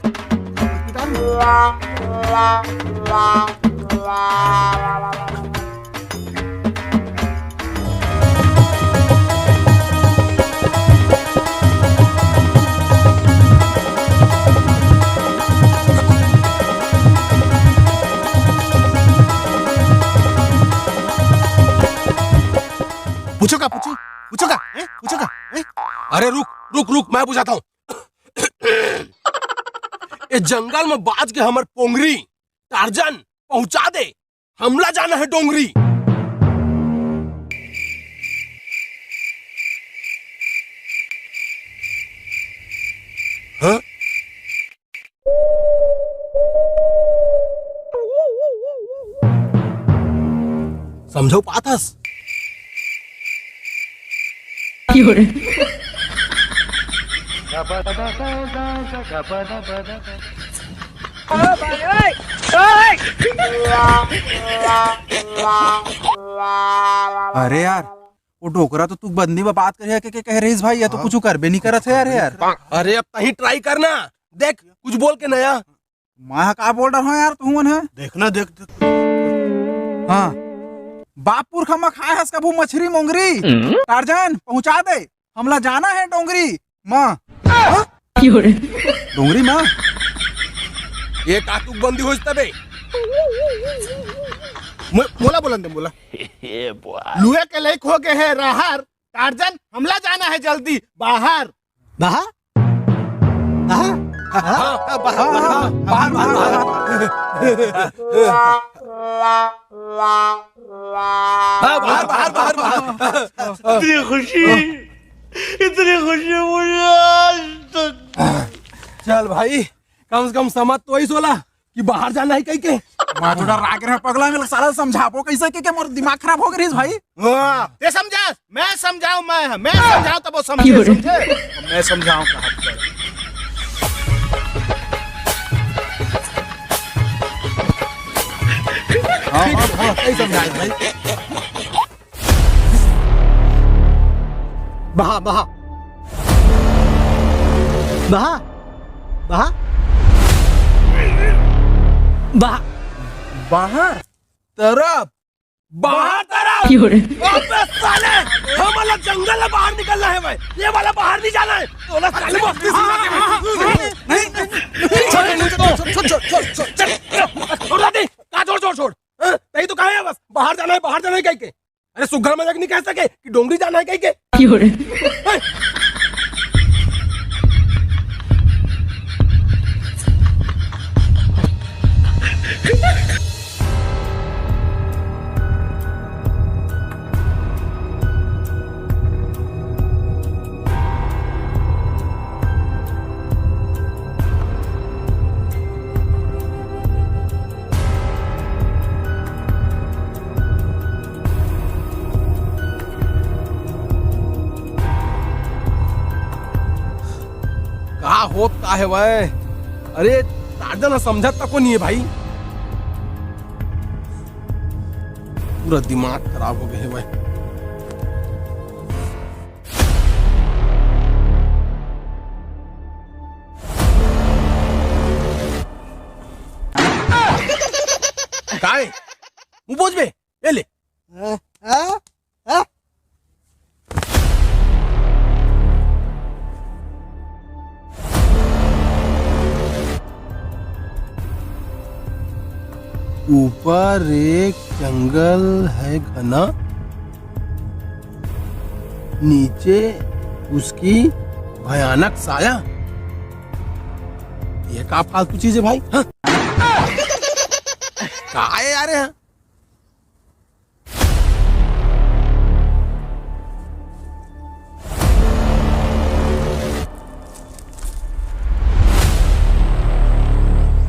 पूछो का, पूछो, पूछो का, हैं? पूछो का, हैं? अरे रुक, रुक, रुक, मैं बुझाता हूँ। ए जंगल में बाज के हमर पोंगरी टार्जन पहुंचा दे, हमला जाना है डोंगरी। हाँ? समझो पाथस। अरे यार, वो डोकरा तो तू बंदी में बात करे के, के कह रहीस भाई, या तो हाँ। कुछ करबे नहीं करत है यार, यार। अरे अब तहीं ट्राई करना, देख कुछ बोल के नया। मैं का बोल रहा हूँ यार, तू मन है। देखना, देख, देख। हाँ, बाप पुरखा में खाए हस कभू मछरी मोंगरी? टार्जन पहुंचा दे, हमला जाना है डोंगरी माँ। हाँ? डोंगरी माँ। ये कातुक बंदी होइस तबे। मो-, मोला बोलन दे, मोला। लुए के लइक हो गए है राहर। टार्जन, हमला जाना है जल्दी बाहर। बाहर? बाहर? हाँ, बाहर, बाहर, बाहर, बाहर। हाँ, बाहर, बाहर, बाहर, बाहर। इतनी खुशी, इतनी खुशी मुझे आज तक। चल भाई, कम से कम समझ तो आइस ओला कि बाहर जाना है कहिके। मैं थोड़ा राग रहा पगला, मैं साला समझाबो कैसे के, के मोर दिमाग खराब हो गई भाई। हाँ, ते समझा, मैं समझाऊं, मैं, मैं समझाऊं तब वो समझे, समझे? मैं समझाऊं कहाँ पर। हाँ, हाँ, हाँ, सही समझाए भाई। बहा, बहा। बहा। बहा। बहा। बाहर तरफ। बाहर तरफ। अबे साले, हमला जंगल ले बाहर निकलना है भाई। ये वाला बाहर नहीं जाना है। तोला साले मस्ती से नहीं, नहीं, नहीं। छोड़, छोड़, छोड़। छोड़ दे। का छोड़, छोड़, छोड़। हाँ, तहीं तो कहा है बस, बाहर जाना है, बाहर जाना है कहिके। अरे सुग्घर मजाक नहीं कह सके कि डोंगरी जाना है कहिके। हैं? होत का हे वय? अरे, टार्जन ह समझत तको नहीं है भाई। पूरा दिमाग खराब हो गए हे वय। काय? मुंह बोझ बे? ये ले। हाँ, हाँ, हाँ। ऊपर एक जंगल है घना, नीचे उसकी भयानक साया। ये का फालतू चीज है भाई? हाँ? का है यार?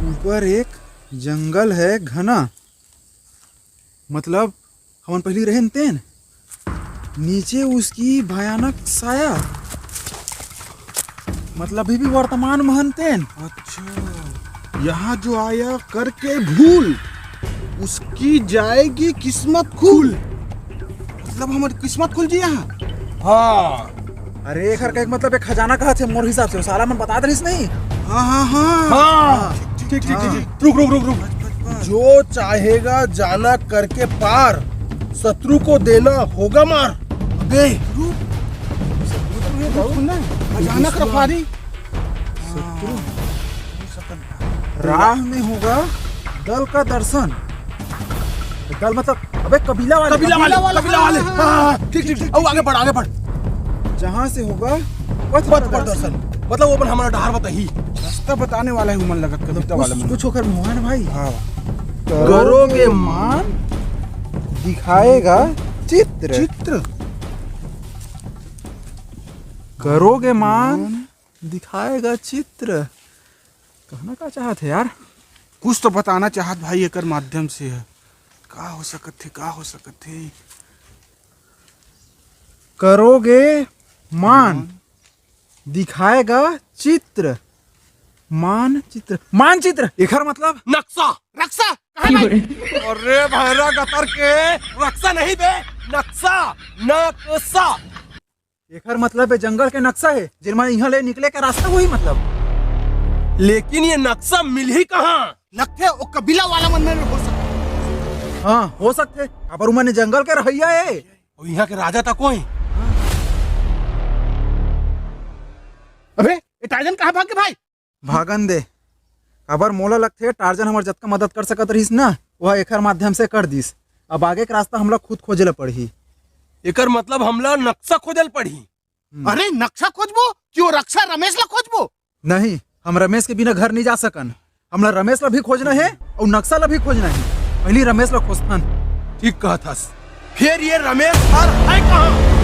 ऊपर एक जंगल है घना, मतलब हमन पहली रहेन तेन। नीचे उसकी भयानक साया, मतलब अभी भी वर्तमान महन तेन। अच्छा, यहाँ जो आया करके भूल, उसकी जाएगी किस्मत खुल। मतलब हमर किस्मत खुल जी यहाँ। हाँ। अरे एकर का एक मतलब एक खजाना कहा थे मोर हिसाब से, वो साला मन बता दरिस नहीं। हाँ, हाँ, हाँ। हाँ। ठीक, ठीक, ठीक, ठीक। रुक, रुक, रुक, रुक। जो चाहेगा जाना करके पार, शत्रु को देना होगा मार। अबे, रुक। शत्रु तो ये भाई सुन ना, अचानक रफारी। शत्रु। राह में होगा दल का दर्शन। दल मतलब, अबे, कबीला वाले। कबीला वाले, कबीला वाले। हाँ, हाँ, हाँ, ठीक, ठीक, ठीक। अब आगे बढ़, आगे बढ़। जहाँ से होगा पथ पथ प्रदर्शन। प्रदर्शन। मतलब वो अपन हमारा डहार बताही। रास्ता बताने वाला है उमन लगत कविता वाला कुछ, मन। कुछ ओकर मुहान भाई। हाँ। करोगे मान दिखाएगा चित्र। चित्र। करोगे मान दिखाएगा चित्र। कहना का चाहत है यार? कुछ तो बताना चाहत भाई एकर माध्यम से है। का हो सकत है, का हो सकत है? करोगे मान दिखाएगा चित्र। मानचित्र, मानचित्र, एकर मतलब? नक्शा। रक्शा? कहाँ भाई? अरे भैरा गतर के, रक्शा नहीं बे, नक्शा, नक्शा। एकर मतलब ये जंगल के नक्शा है, जेन मा इहाँ ले निकले के रास्ता वही मतलब। लेकिन ये नक्शा मिलही कहाँ? लगथे ओ कबीला वाला मन में हो सकथे। हाँ, हो सकथे, काबर उमन जंगल के रहइया है। अउ इहाँ के राजा तको हे। अबे, ये टार्जन कहाँ भाग गे भाई? भागन दे। काबर मोला लगथे टार्जन हमर जतका मदद कर सकत रहिस ना, वह एकर माध्यम से कर दिस। अब आगे के रास्ता हमला खुद खोजे ला पड़ही। एकर मतलब हमला नक्शा खोजे ला पड़ही। हम्म। अरे नक्शा खोजबो कि वो रक्षा रमेश ला खोजबो? नहीं, हम रमेश के बिना घर नहीं जा सकन। हमला रमेश ला भी खोजना है अउ नक्शा ला भी खोजना है। पहली रमेश ला खोजथन। ठीक कहत हस। फिर ये रमेश हर है कहाँ?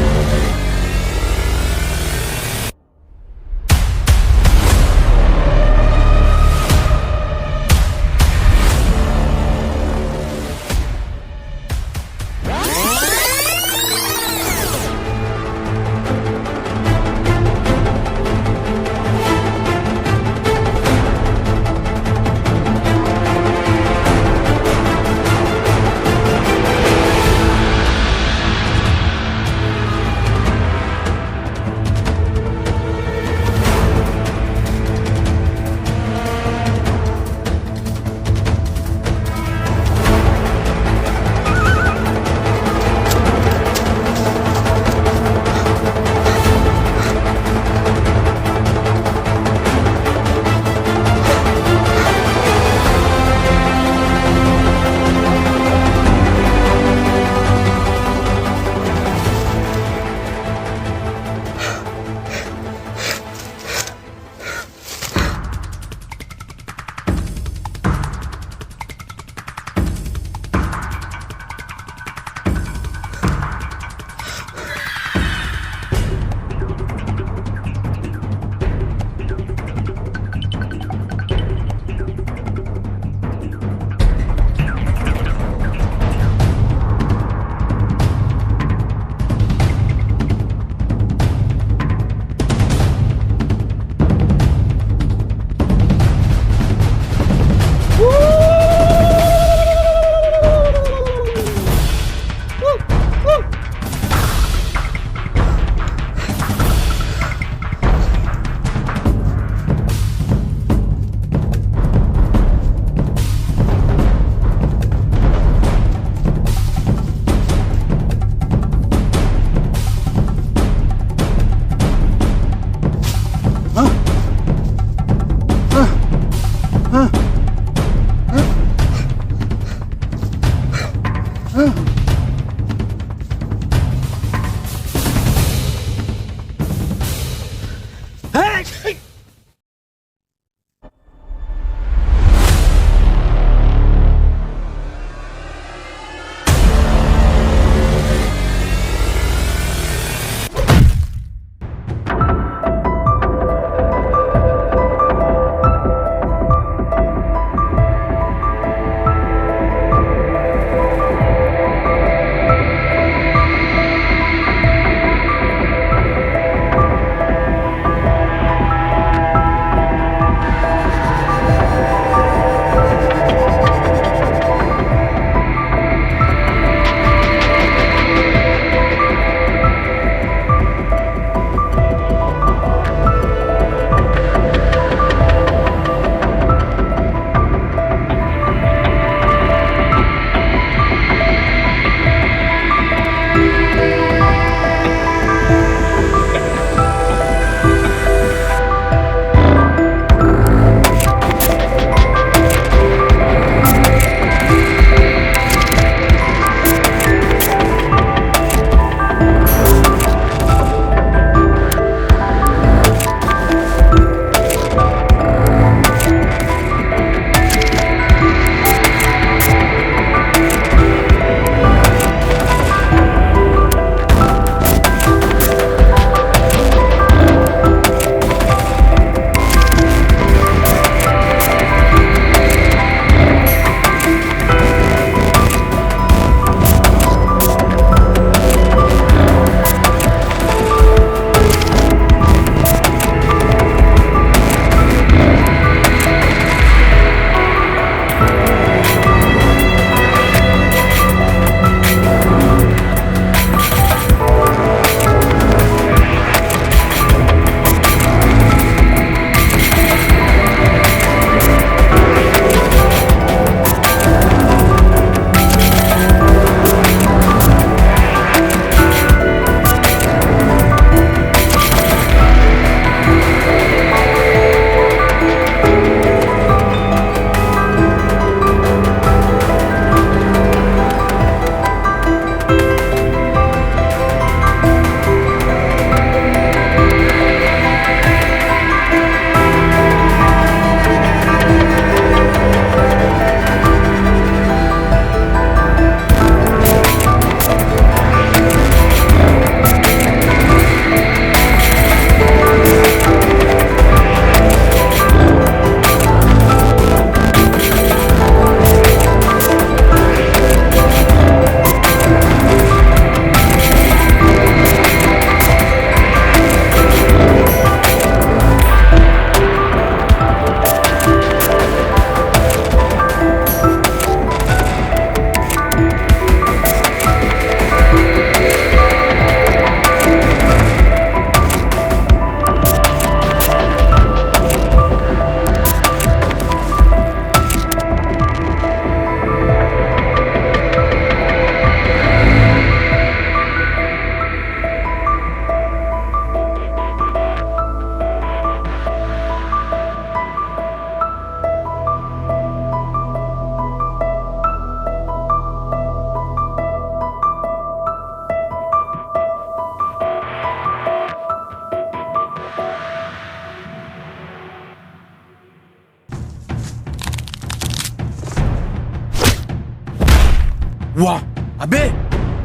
बे,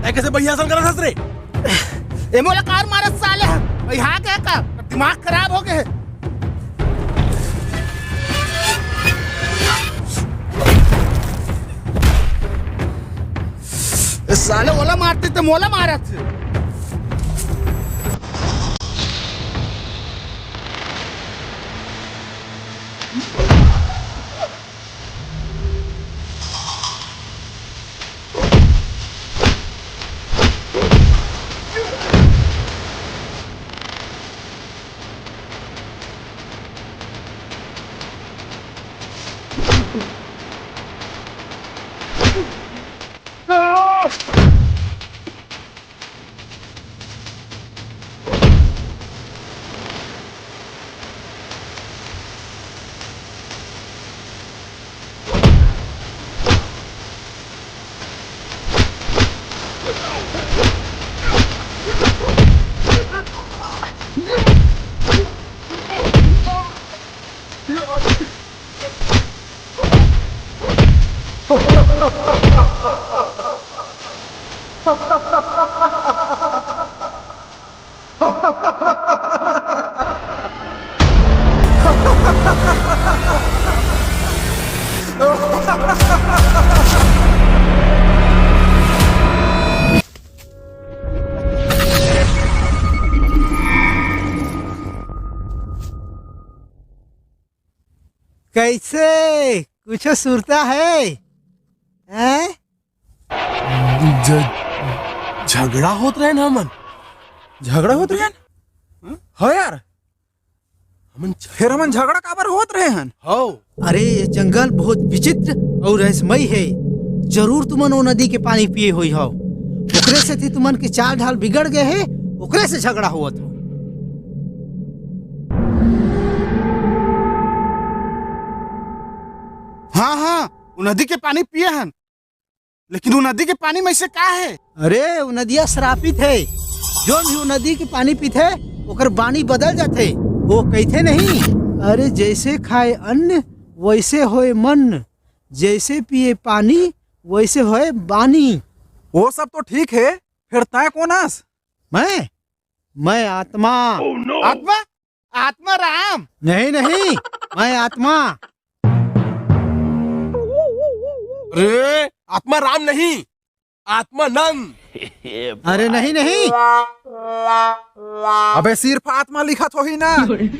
तैं कइसे बइहा असन करत हस रे? ए मोला काबर मारत साले ह? बइहा के का? दिमाग खराब हो गे हे। ए साले ओला मारते त मोला मारत हे। कइसे? कुछो सुरता हे? हैं? ज-, झगड़ा होत रहेन हमन। झगड़ा होत रहेन? हं? हाँ यार। हमन झ-, फेर हमन झगड़ा काबर होत रहेन? हव। अरे, ये जंगल बहुत विचित्र अउ रहस्यमयी हे। जरूर तुमन वो नदी के पानी पिए होई हव। ओकरे सेती तुमन के चाल ढाल बिगड़ गे हे, ओकरे से झगड़ा होवत हो। हाँ, हाँ, वो नदी के पानी पिए हन। लेकिन वो नदी के पानी में से का हे? अरे, वो नदिया श्रापित हे। जोन भी वो नदी के पानी पीथे, ओकर बानी बदल जाथे। वो कहिथे नहीं, "अरे, जइसे खाय अन्न, वइसे होय मन, जइसे पिए पानी, वइसे होय बानी।" वो सब तो ठीक हे, फेर तैं कोन अस? मैं? मैं आत्मा। आत्मा? आत्मा राम? नहीं, नहीं, मैं आत्मा। अरे, आत्मा राम नहीं, आत्मा नंद। अरे नहीं, नहीं। अबे सिर्फ आत्मा लिखत होही ना।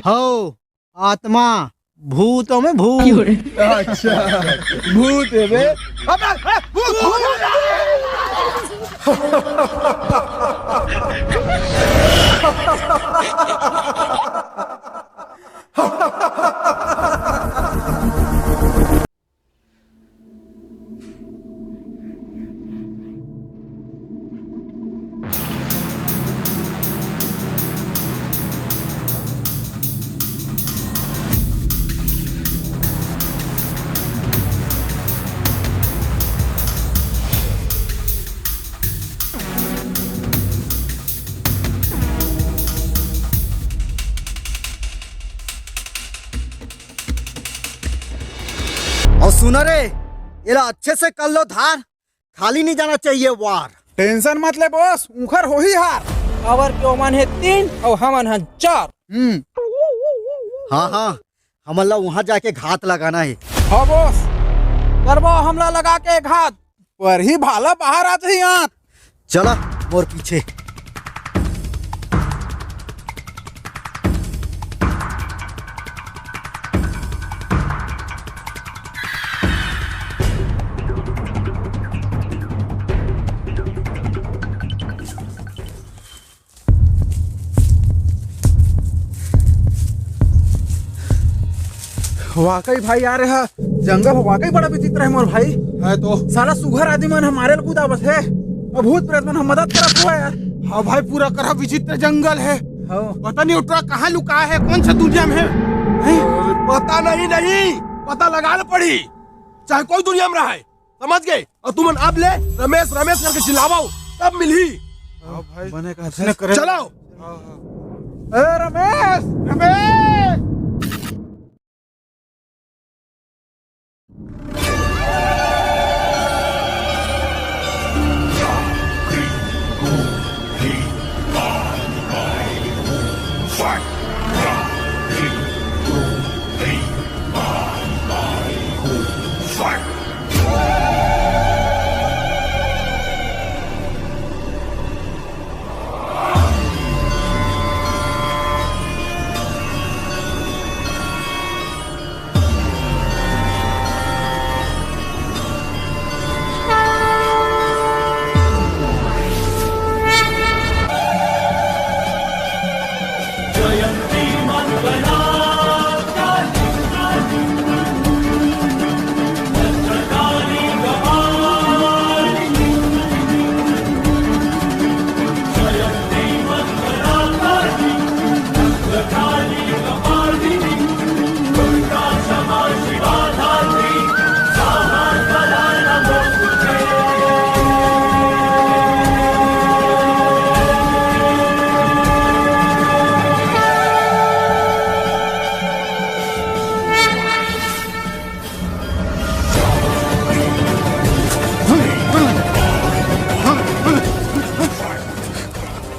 हव, आत्मा, भूत में भूत। अच्छा, भूत हे बे। अबे, ए, भूत, भूत। अउ सुन रे, एला अच्छे से कर लो धार, खाली नहीं जाना चाहिए वार। Tension मत ले बॉस, उंखर होही हार। काबर के ओमन हे तीन अउ हमन हन चार। हम्म। हाँ, हाँ, हमन ला वहां जाके घात लगाना हे। हाँ बॉस, करबो हमला लगा के घात। पर ही भाला बाहर आ जाही आंत। चला मोर पीछे। वाकई भाई यार, यह जंगल वाकई बड़ा विचित्र हे मोर भाई। हे तो। साला सुघर आदमी मन ह मारे ल कुदावत हे, अउ भूत प्रेत मन ह मदद करत हवय यार। हाँ भाई, पूरा करा विचित्र जंगल हे। हाँ। पता नहीं ओटरा कहाँ लुकाय हे, कौन सा दुनिया में हे। नहीं, पता नहीं, नहीं, पता लगाना पड़ी, चाहे कोई दुनिया में रहे। समझ गे? अउ तुमन अब ले रमेश, रमेश करके चिल्लावव, तब मिलही। हाँ भाई, बने कहत हे। चलो। हाँ, हाँ। ए रमेश, रमेश।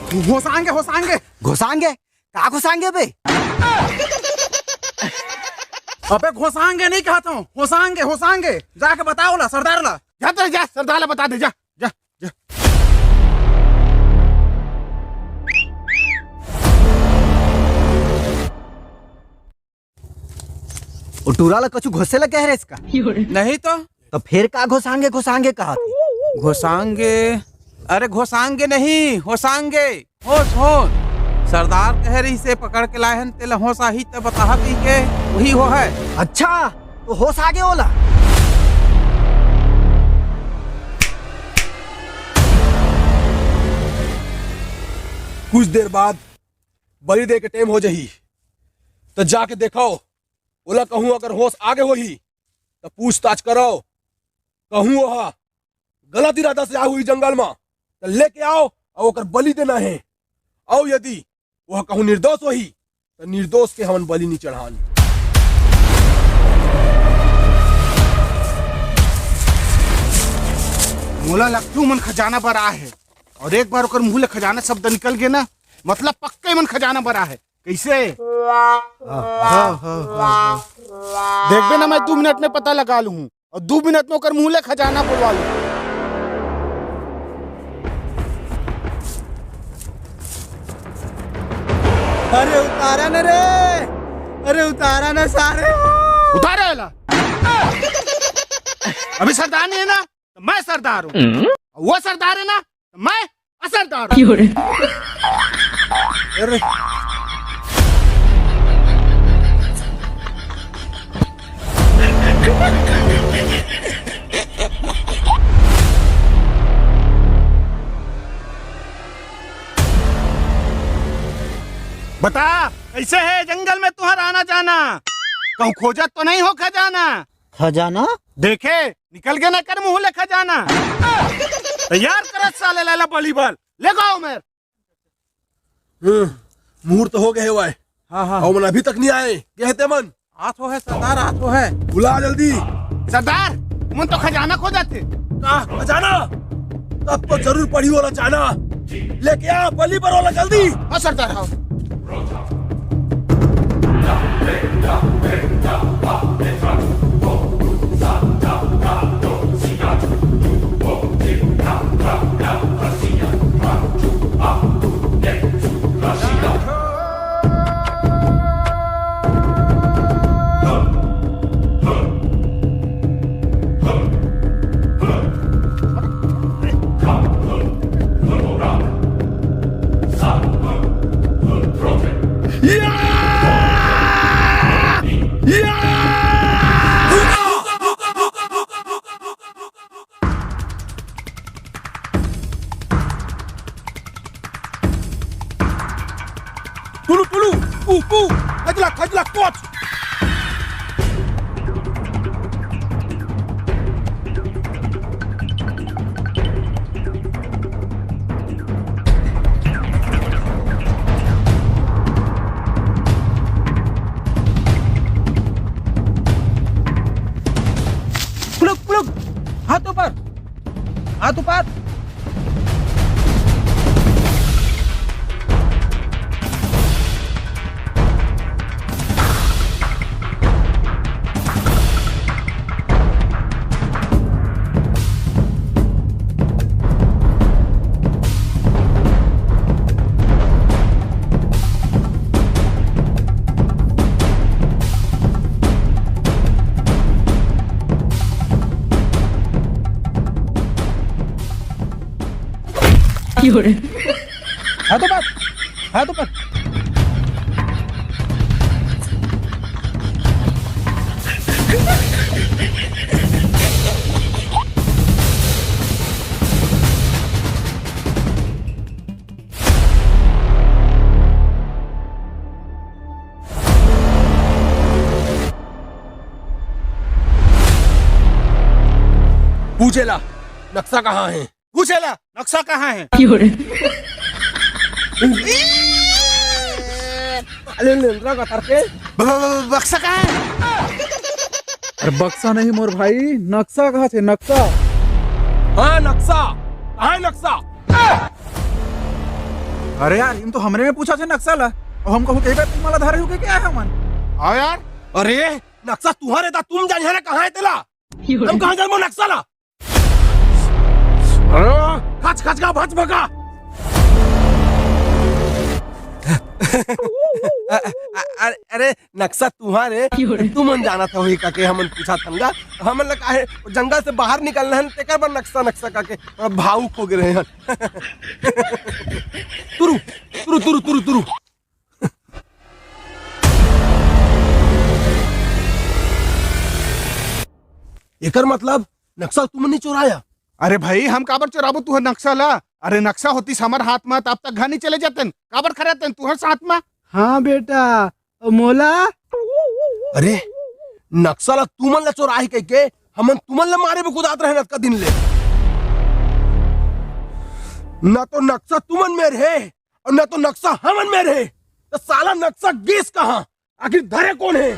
होसांगे, होसांगे। घोसांगे? का घोसांगे बे? अबे घोसांगे नहीं कहत हूँ, होसांगे, होसांगे। जाके बताओ ला, सरदार ला। जा तो जा, सरदार ला बता दे, जा, जा, जा। ओ टूरा ला कछु घोसे ला कहे रहे इसका? नहीं तो। तो फिर का घोसांगे, घोसांगे कहा थे? घोसांगे? अरे घोसांगे नहीं, होसांगे। होस, होस। सरदार कहे रहिसे पकड़ के लाए हन, तेला होस आही त बताहा पी के, वही हो है। अच्छा, तो होस आगे ओला। कुछ देर बाद बलि दे के टेम हो जही, त जाके देखव, ओला कहूँ अगर होस आगे होही, त पूछताछ करव। कहूँ ओहा गलत इरादा से आए होही जंगल म, त लेके आओ अउ ओकर बलि देना हे। अउ यदि ओहा कहूँ निर्दोष होही, त निर्दोष के हमन बलि नी चढ़ान। मोला लगथे ओमन खजाना बर आए हे, अउ एक बार ओकर मुंह ले खजाना शब्द निकल गे ना, मतलब पक्का एमन खजाना बर आए हे। कइसे? हाँ, हाँ, हाँ, हाँ। देखबे ना, मैं दू मिनट में पता लगा लूँ अउ दू मिनट में ओकर मुंह ले खजाना बोलवा लूँ। अरे उतारा ना रे, अरे उतारा ना सारे। उतारा एला। अभी सरदार नहीं है ना, तो मैं सरदार हूँ। वो सरदार है ना, तो मैं असरदार हूँ। अरे। बता, कैसे है जंगल में तुम्हारा आना जाना? कहूँ खोजत तो नहीं हो खजाना? खजाना? देखे, निकल गे ना कर मुंह ले खजाना। तैयार करत साले लैला बली बल। ले गाओ मेर। हम्म, मुहूर्त हो गए वाय। हाँ, हाँ। अउ मन अभी तक नहीं आए। के हे ते मन? आत हो है सरदार, आत हो है। बुला जल्दी। सरदार, मन तो खजाना खो जाते। का खजाना? तब तो जरूर पड़ी वाला जाना। लेके आ बली बर वाला जल्दी। हाँ सरदार, हाँ। टुलू, टुलू, पू, पू, खजला, खजला, कोच। पुलुक, पुलुक, हाथ ऊपर। हाथ ऊपर। हाथ ऊपर, हाथ ऊपर। पूछेला, नक्शा कहाँ है? पूछेला, नक्शा कहाँ है? अरे, लेंदरा का तरके। ब-, ब-, ब-, बक्सा कहाँ है? अरे, बक्सा नहीं मोर भाई, नक्शा कहाँ थे, नक्शा? हाँ, नक्शा। कहाँ है नक्शा? अरे यार, इम तो हमरे में पूछा थे नक्सा ला, अउ हम कहूँ कई बार तुम्हारा धारे होके क्या है मन? हाँ यार। अरे, नक्सा तुम्हारे था, तुम जानिया ना कहाँ है तेला? हम कहाँ जानबो नक्सा ला? अरे, खच खच का भच भगा। अ-, अ-, अरे, अरे, नक्सा तुम्हारे, तुमन जानत होही काके हमन पूछा थंगा, हमन ला काहे जंगल से बाहर निकलना है, तेकर बर नक्सा, नक्सा काके भावुक हो गए रहे हैं। तुरु, तुरु, तुरु, तुरु, तुरु। एकर मतलब नक्सा तुमन नहीं चोराया? अरे भाई, हम काबर चोराबो तुहर नक्सा ला? अरे नक्सा होतीस हमर हाथ में, त अब तक घर नहीं चले जातेन। काबर खड़े तेन तुहर साथ में? हाँ बेटा, अउ मोला? अरे, नक्सा ला तुमन ला चोराही कह के हमन तुमन ला मारे बर कुदात रहे अतका दिन ले। ना तो नक्सा तुमन में रहे, अउ ना तो नक्सा हमन में रहे, त साला नक्सा गिस कहाँ? आखिर धरे कोन हे?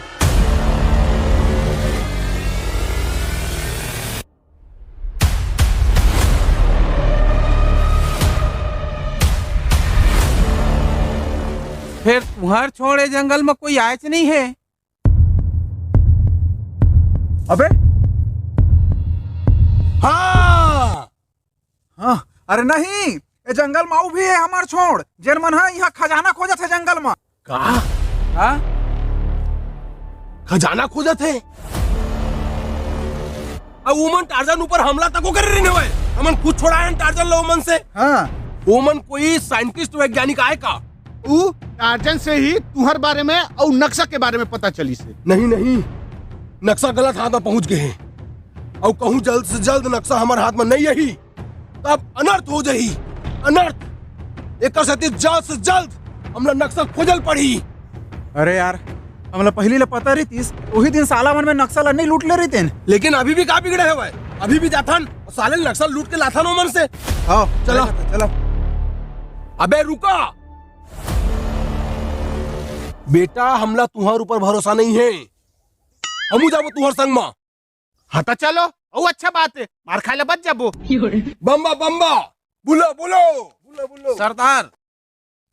फेर तुंहर छोड़ ए जंगल म कोई आयेच नइ हे। अबे, हाँ, हाँ, अरे नहीं, ए जंगल म अउ भी हे हमर छोड़, जेन मन ह इहाँ खजाना खोजत हे जंगल म। का? हाँ? खजाना खोजत हे? अउ उमन टार्जन ऊपर हमला तको करे रहिन हवय। हमन खुद छोड़ायन टार्जन ल उमन से। हाँ। उमन कोई साइंटिस्ट वैज्ञानिक आय का? ऊ टार्जन से ही तुहर बारे में अउ नक्सा के बारे में पता चलिस हे। नहीं, नहीं, नक्सा गलत हाथ में पहुंच गए हे। अउ कहूं जल्द से जल्द नक्सा हमर हाथ में नहीं आही, तब अनर्थ हो जाही, अनर्थ। एकर सेती जल्द से जल्द हमला नक्सा खोजल पड़ही। अरे यार, हमला पहिली ले पता रहितिस, उही दिन साला मन में नक्सा ला नहीं लूट ले रहितेन। लेकिन अभी भी का बिगड़े हवय? अभी भी जाथन अउ साले नक्सा लूट के लाथन ओमन से। हाँ, चला। चला। अबे रुका, बेटा, हमला तुहर ऊपर भरोसा नहीं हे। हमू जाबो तुहर संग मा। हाँ, त चलो, अउ अच्छा बात हे, मार खाए ला बच जाबो। बम्बा, बम्बा, बोलो, बोलो, बोलो, बोलो। सरदार,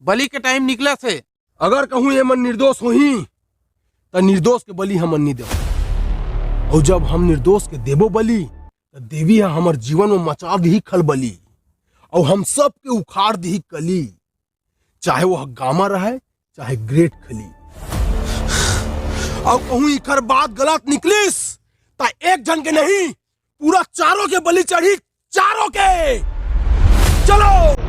बलि के टाइम निकलत हे। अगर कहूँ ये मन निर्दोष होही, त निर्दोष के बलि हमन नी देव। अउ जब हम निर्दोष के देबो बलि, त देवी ह हमर जीवन में मचा दिही खलबली, अउ हम सब के उखाड़ दिही कली। चाहे वो गामा रहय, चाहे ग्रेट खली। अउ कहूं इखर बात गलत निकलिस, त एक झन के नहीं, पूरा चारों के बलि चढ़ी, चारों के। चलो।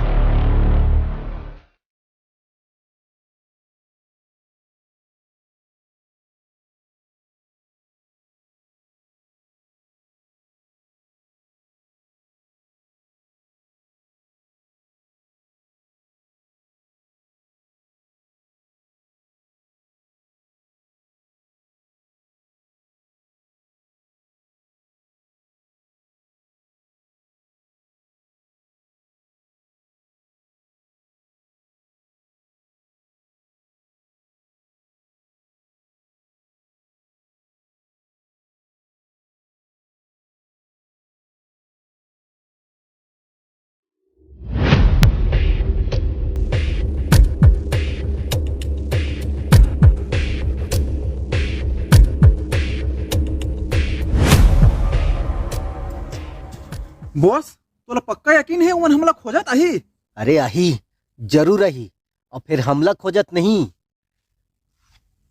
बॉस, तोला पक्का यकीन हे, ओमन हमला खोजत आही? अरे आही, जरूर आही। अउ फेर हमला खोजत नहीं,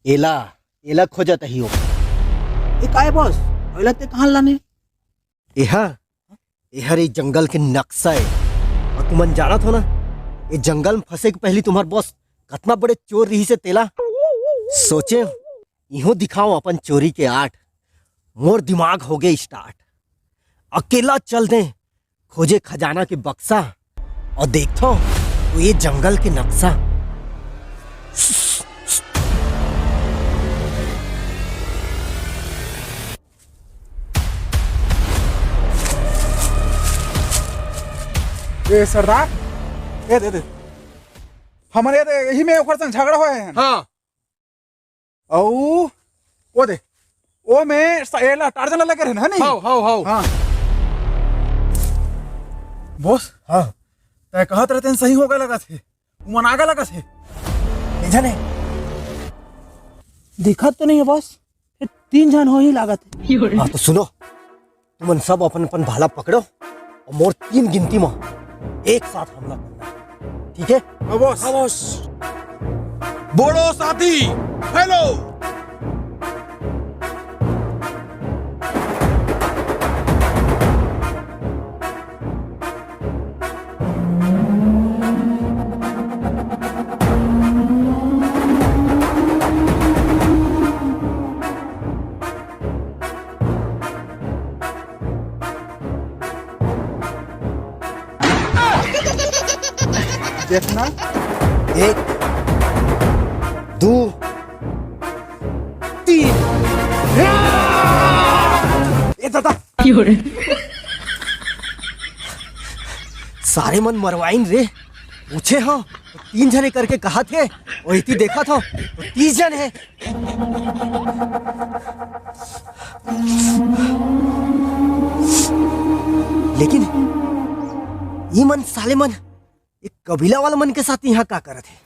एला, एला खोजत आही ओ। ए काय बॉस, एला ते कहाँ लाने? एहा, एहर ए जंगल के नक्सा ए। अउ तुमन जानत हो ना, ए जंगल में फंसे के पहली तुम्हार बॉस कतना बड़े चोर रहिस हे तेला। सोचे, इहो दिखाओ अपन चोरी के आर्ट। मोर दिमाग हो गए स्टार्ट। अकेला चल दे खोजे खजाना के बक्सा अउ देखथो तो ये जंगल के नक्सा। ए सरदार, ए दे दे, हमन ए दे, यही में ओकर संग झगड़ा होए हे। हाँ। अउ ओ दे, ओ में स-, एला टार्जन ला लगे रहे ना, नहीं? हव, हव, हव। हाँ। बॉस, हाँ। तय कहत रहते हैं, सही होगा लगा थे। उमन आगे लगत हे। के झन हे? दिखत तो नहीं है बॉस, ये तीन झन हो ही लागत है। हाँ, तो सुनो, तुमन सब अपन अपन भाला पकड़ो और मोर तीन गिनती में एक साथ हमला करना, ठीक है? हाँ बॉस। हाँ बॉस। बोलो साथी, हेलो। देखना, एक, दो, तीन। ए दादा, सारे मन मरवाइन रे। पूछे हो तो तीन झने करके कहा थे, और इतनी देखा था तो तीस झन है। लेकिन ये मन, साले मन, ये कबीला वाला मन के साथ यहाँ का करत है?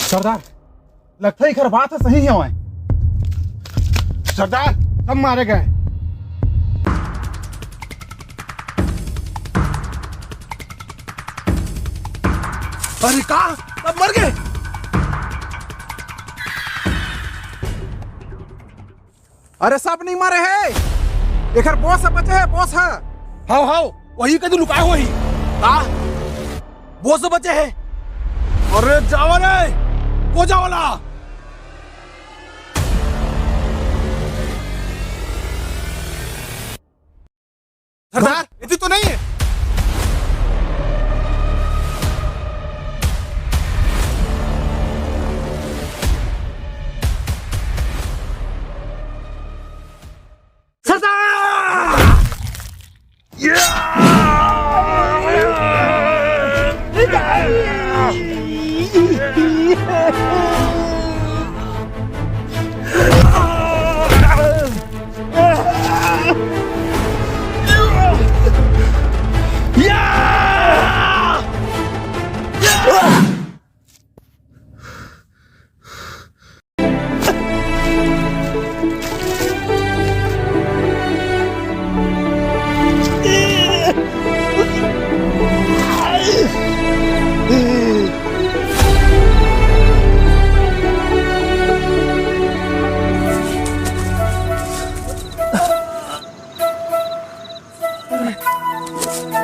सरदार, लगता है एकर बात सही है। सरदार, सब मारे गए। अरे का, सब मर गए? अरे सब नहीं मरे है, एकर बॉस ह बचे है, बॉस ह। हाव हाव, वही कदू लुकाए होही। का? बॉस ह बचे है। अरे जावा रे, वो जावला। सरदार, इतनी तो नहीं है। सरदार!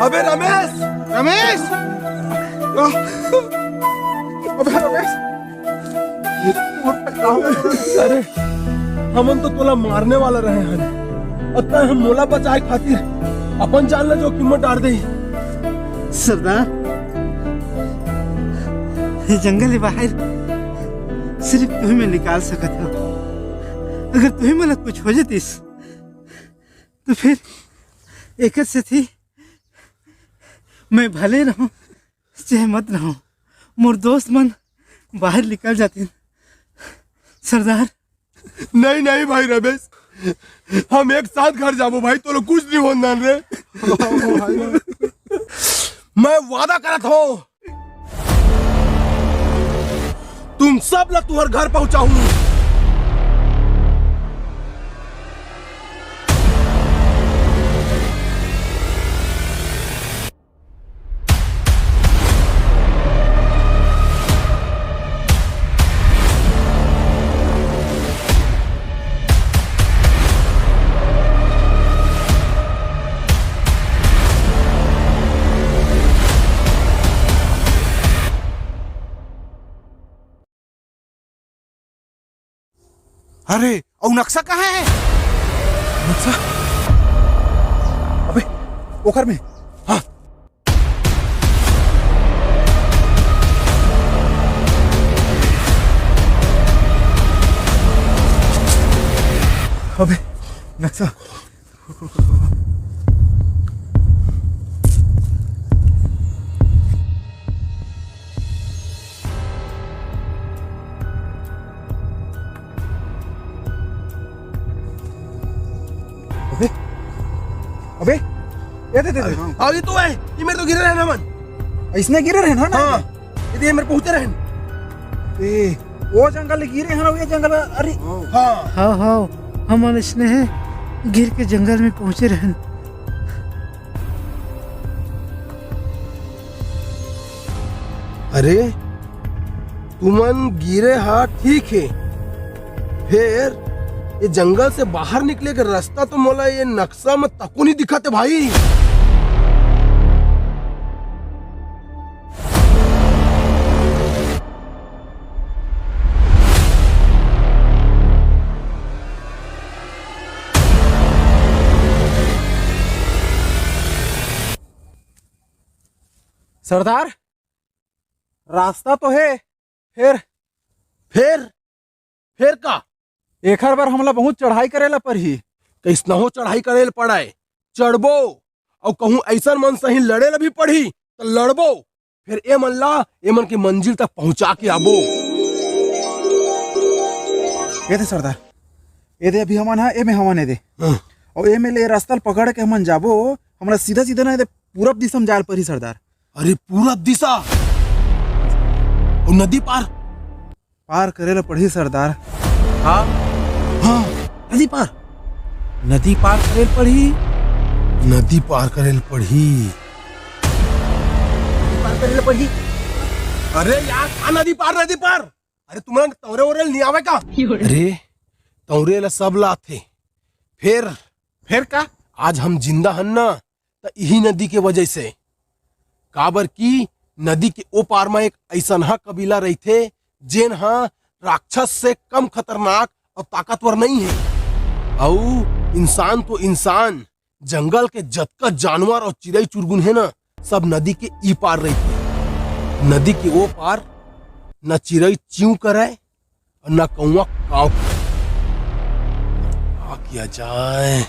अबे रमेश! रमेश! अबे रमेश! अरे, हमन तो तोला मारने वाला रहे हन, अउ तैं हम मोला बचाए खातिर अपन जान ला जोखिम म डार दे। सरदार, ये जंगल के बाहर सिर्फ तुही मैं निकाल सकत हूँ। अगर तुही मोला कुछ हो जतिस, तो फिर एकर सेती मैं भले रहूं, चाहे मत रहूं, मोर दोस्त मन बाहर निकल जातिन। सरदार। नहीं, नहीं भाई रमेश, हम एक साथ घर जाबो भाई, तोला कुछ नहीं होन दान रे। मैं वादा करत हूँ, तुम सब ला तुहर घर पहुंचाहूं। अरे, अउ नक्शा कहाँ हे? नक्शा? अबे, ओकर में। हाँ। अबे, नक्शा। अबे, अबे, ये दे, दे, दे। अभी तो है, ये मेरे तो गिरे रहे ना मन। इसने गिरे रहे ना, ना? हाँ। ये दे, मेरे पहुंचे रहे। ए, वो जंगल गिरे हैं ना, ये जंगल, अरे। हाँ। हाँ, हाँ, हमन इसने है, गिर के जंगल में पहुंचे रहन। अरे, तुमन गिरे हा ठीक हे, फेर ये जंगल से बाहर निकले के रास्ता तो मोला ये नक्शा में तको नहीं दिखत हे भाई। सरदार, रास्ता तो हे, फेर? फेर? फेर का? एखर बर हमला बहुत चढ़ाई करे ला परही। कइसनहो चढ़ाई करे ला पड़य, चढ़बो, अउ कहूँ अइसन मन सही लड़े ला भी पड़ही, त लड़बो। फेर ए मन ला, ए मन के मंजिल तक पहुंचा के आबो। ए दे सरदार, ए दे अभी हमन हा, ए में हमन ए दे। हाँ। अउ ए में ले रास्ता ल पकड़ के हमन जाबो, हमला सीधा सीधा ना ए दे पूरब दिशा में जाए ल परही सरदार। अरे पूरब दिशा? अउ नदी पार? पार करे ला पड़ही सरदार। हाँ? हाँ, नदी पार। नदी पार करे ला पड़ही। नदी पार करे ला पड़ही। नदी पार करे ला पड़ही। अरे यार, का नदी पार, नदी पार? अरे तुमन तौरे ओरे ला नइ आवे का? अरे, तौरे ला सब ला आथे। फेर? फेर का? आज हम जिंदा हन ना, त इही नदी के वजह से। काबर कि नदी के ओ पार म एक अइसनहा कबीला रहिथे, जेन ह राक्षस से कम खतरनाक अउ ताकतवर नइ हे। अउ इंसान तो इंसान, जंगल के जतका जानवर अउ चिरई चुरगुन हे ना, सब नदी के ई पार रहिथे। नदी के ओ पार न चिरई चिंव करय, ना कौवा काव। का किया जाए?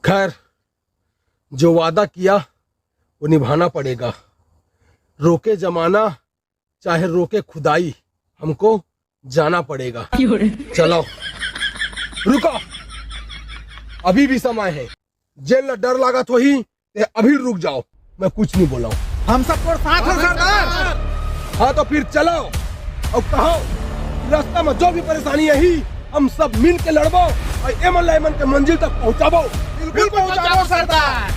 खैर, जो वादा किया, वो निभाना पड़ेगा। रोके जमाना, चाहे रोके खुदाई, हमको जाना पड़ेगा। चलो, रुको, अभी भी समय है। जेन ला डर लागत होही, ते अभी रुक जाओ, मैं कुछ नहीं बोला हूँ। हम सब तोर साथ हैं सरदार। हाँ तो फिर चलो, अउ कहो, रास्ता में जो भी परेशानी आही, हम सब मिल के लड़बो अउ एमन ला एमन के मंजिल तक पहुँचाबो। बिल्कुल पहुँचाबो सरदार।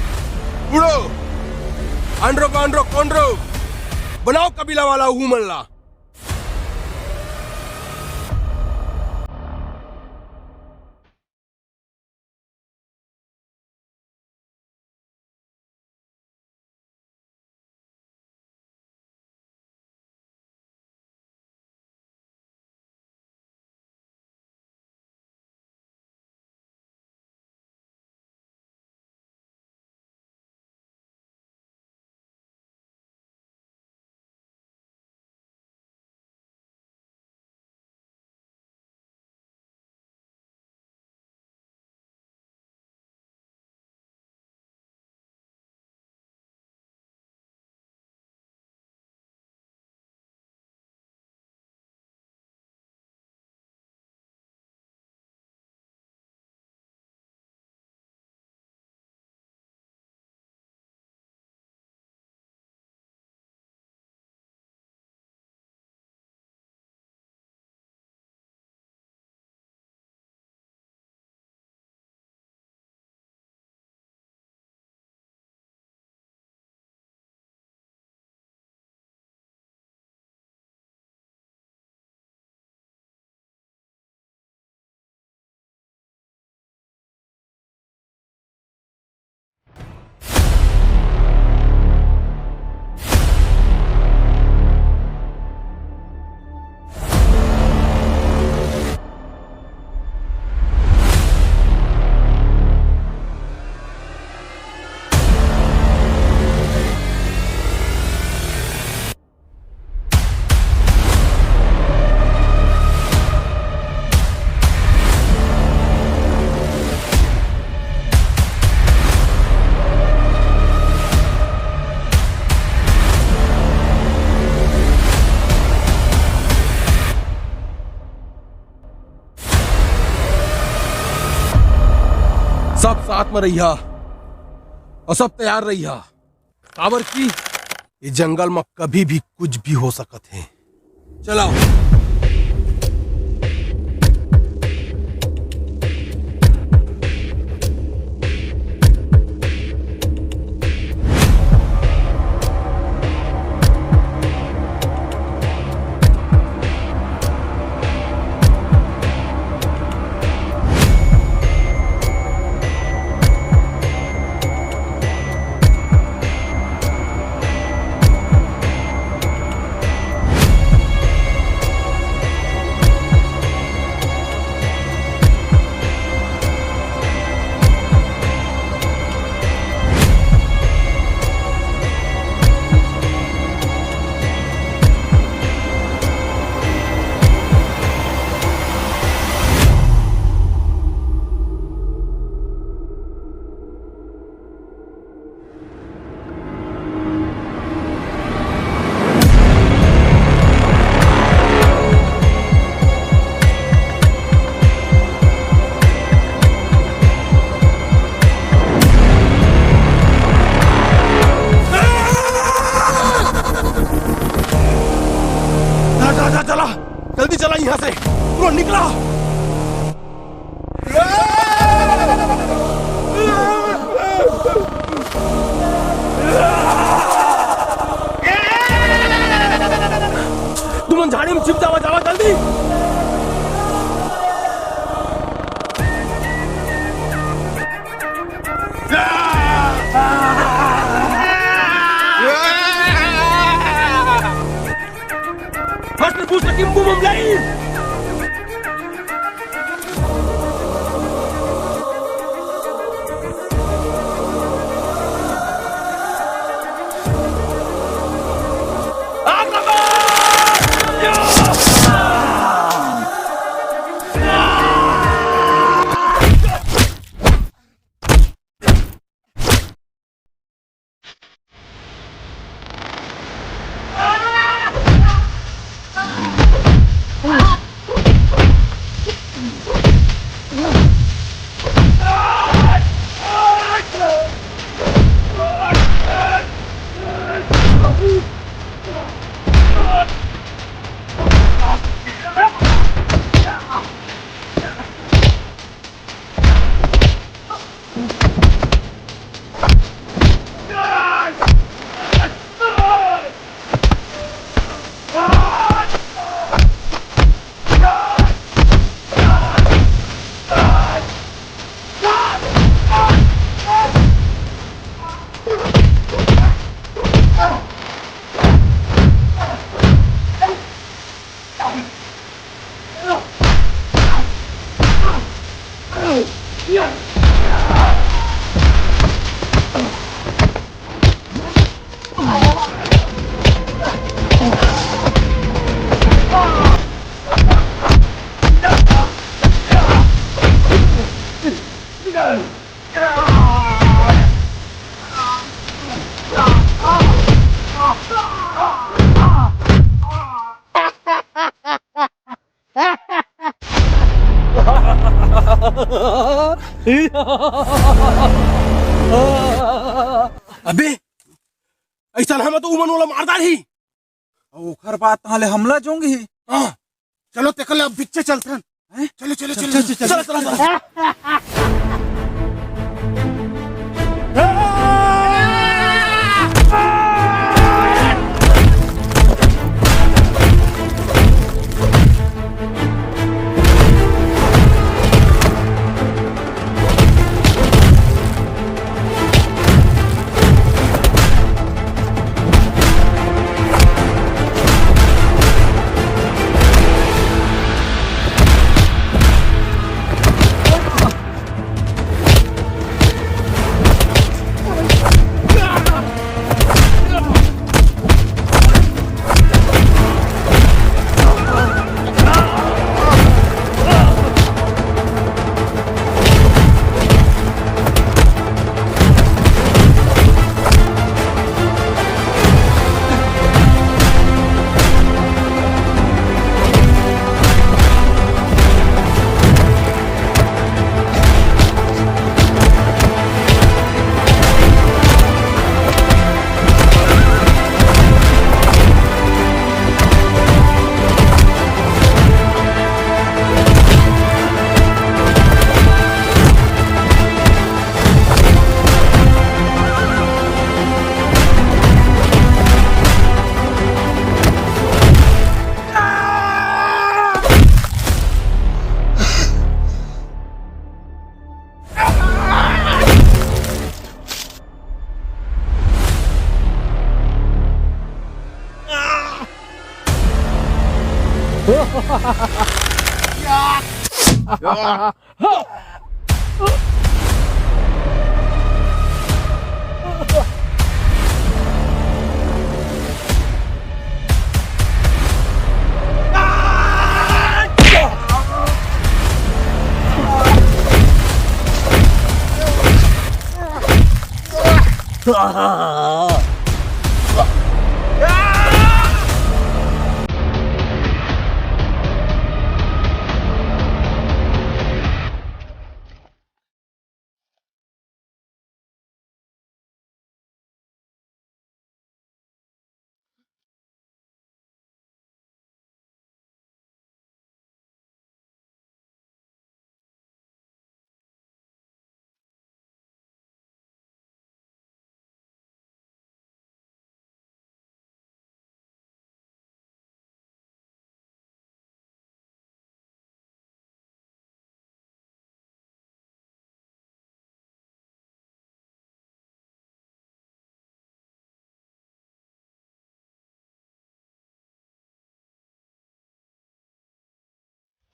उड़ो, आंड्रो बांड्रो कोंड्रो, बनाओ कबीला वाला उहू मन ला। सब साथ में रहिहा अउ सब तैयार रहिहा, काबर कि ये जंगल में कभी भी कुछ भी हो सकत हे। चला। जा, जा, जा, चला, जल्दी चला यहाँ से, तुरंत निकला। तुमन झाड़ी में छिप जावा, जावा जल्दी। Master Booster Kim Bum Bum Lai! अबे, अइसन हम तो उमन ओला मार डारही। अउ ओखर बाद तहाँ ले हमला जोंगही। हाँ, चलो तेकर ले अब बिच्चे चलथन। हैं? चलो, चलो, चल, चलो, चल, चल, चलो, चलो। चलो, चलो, चलो।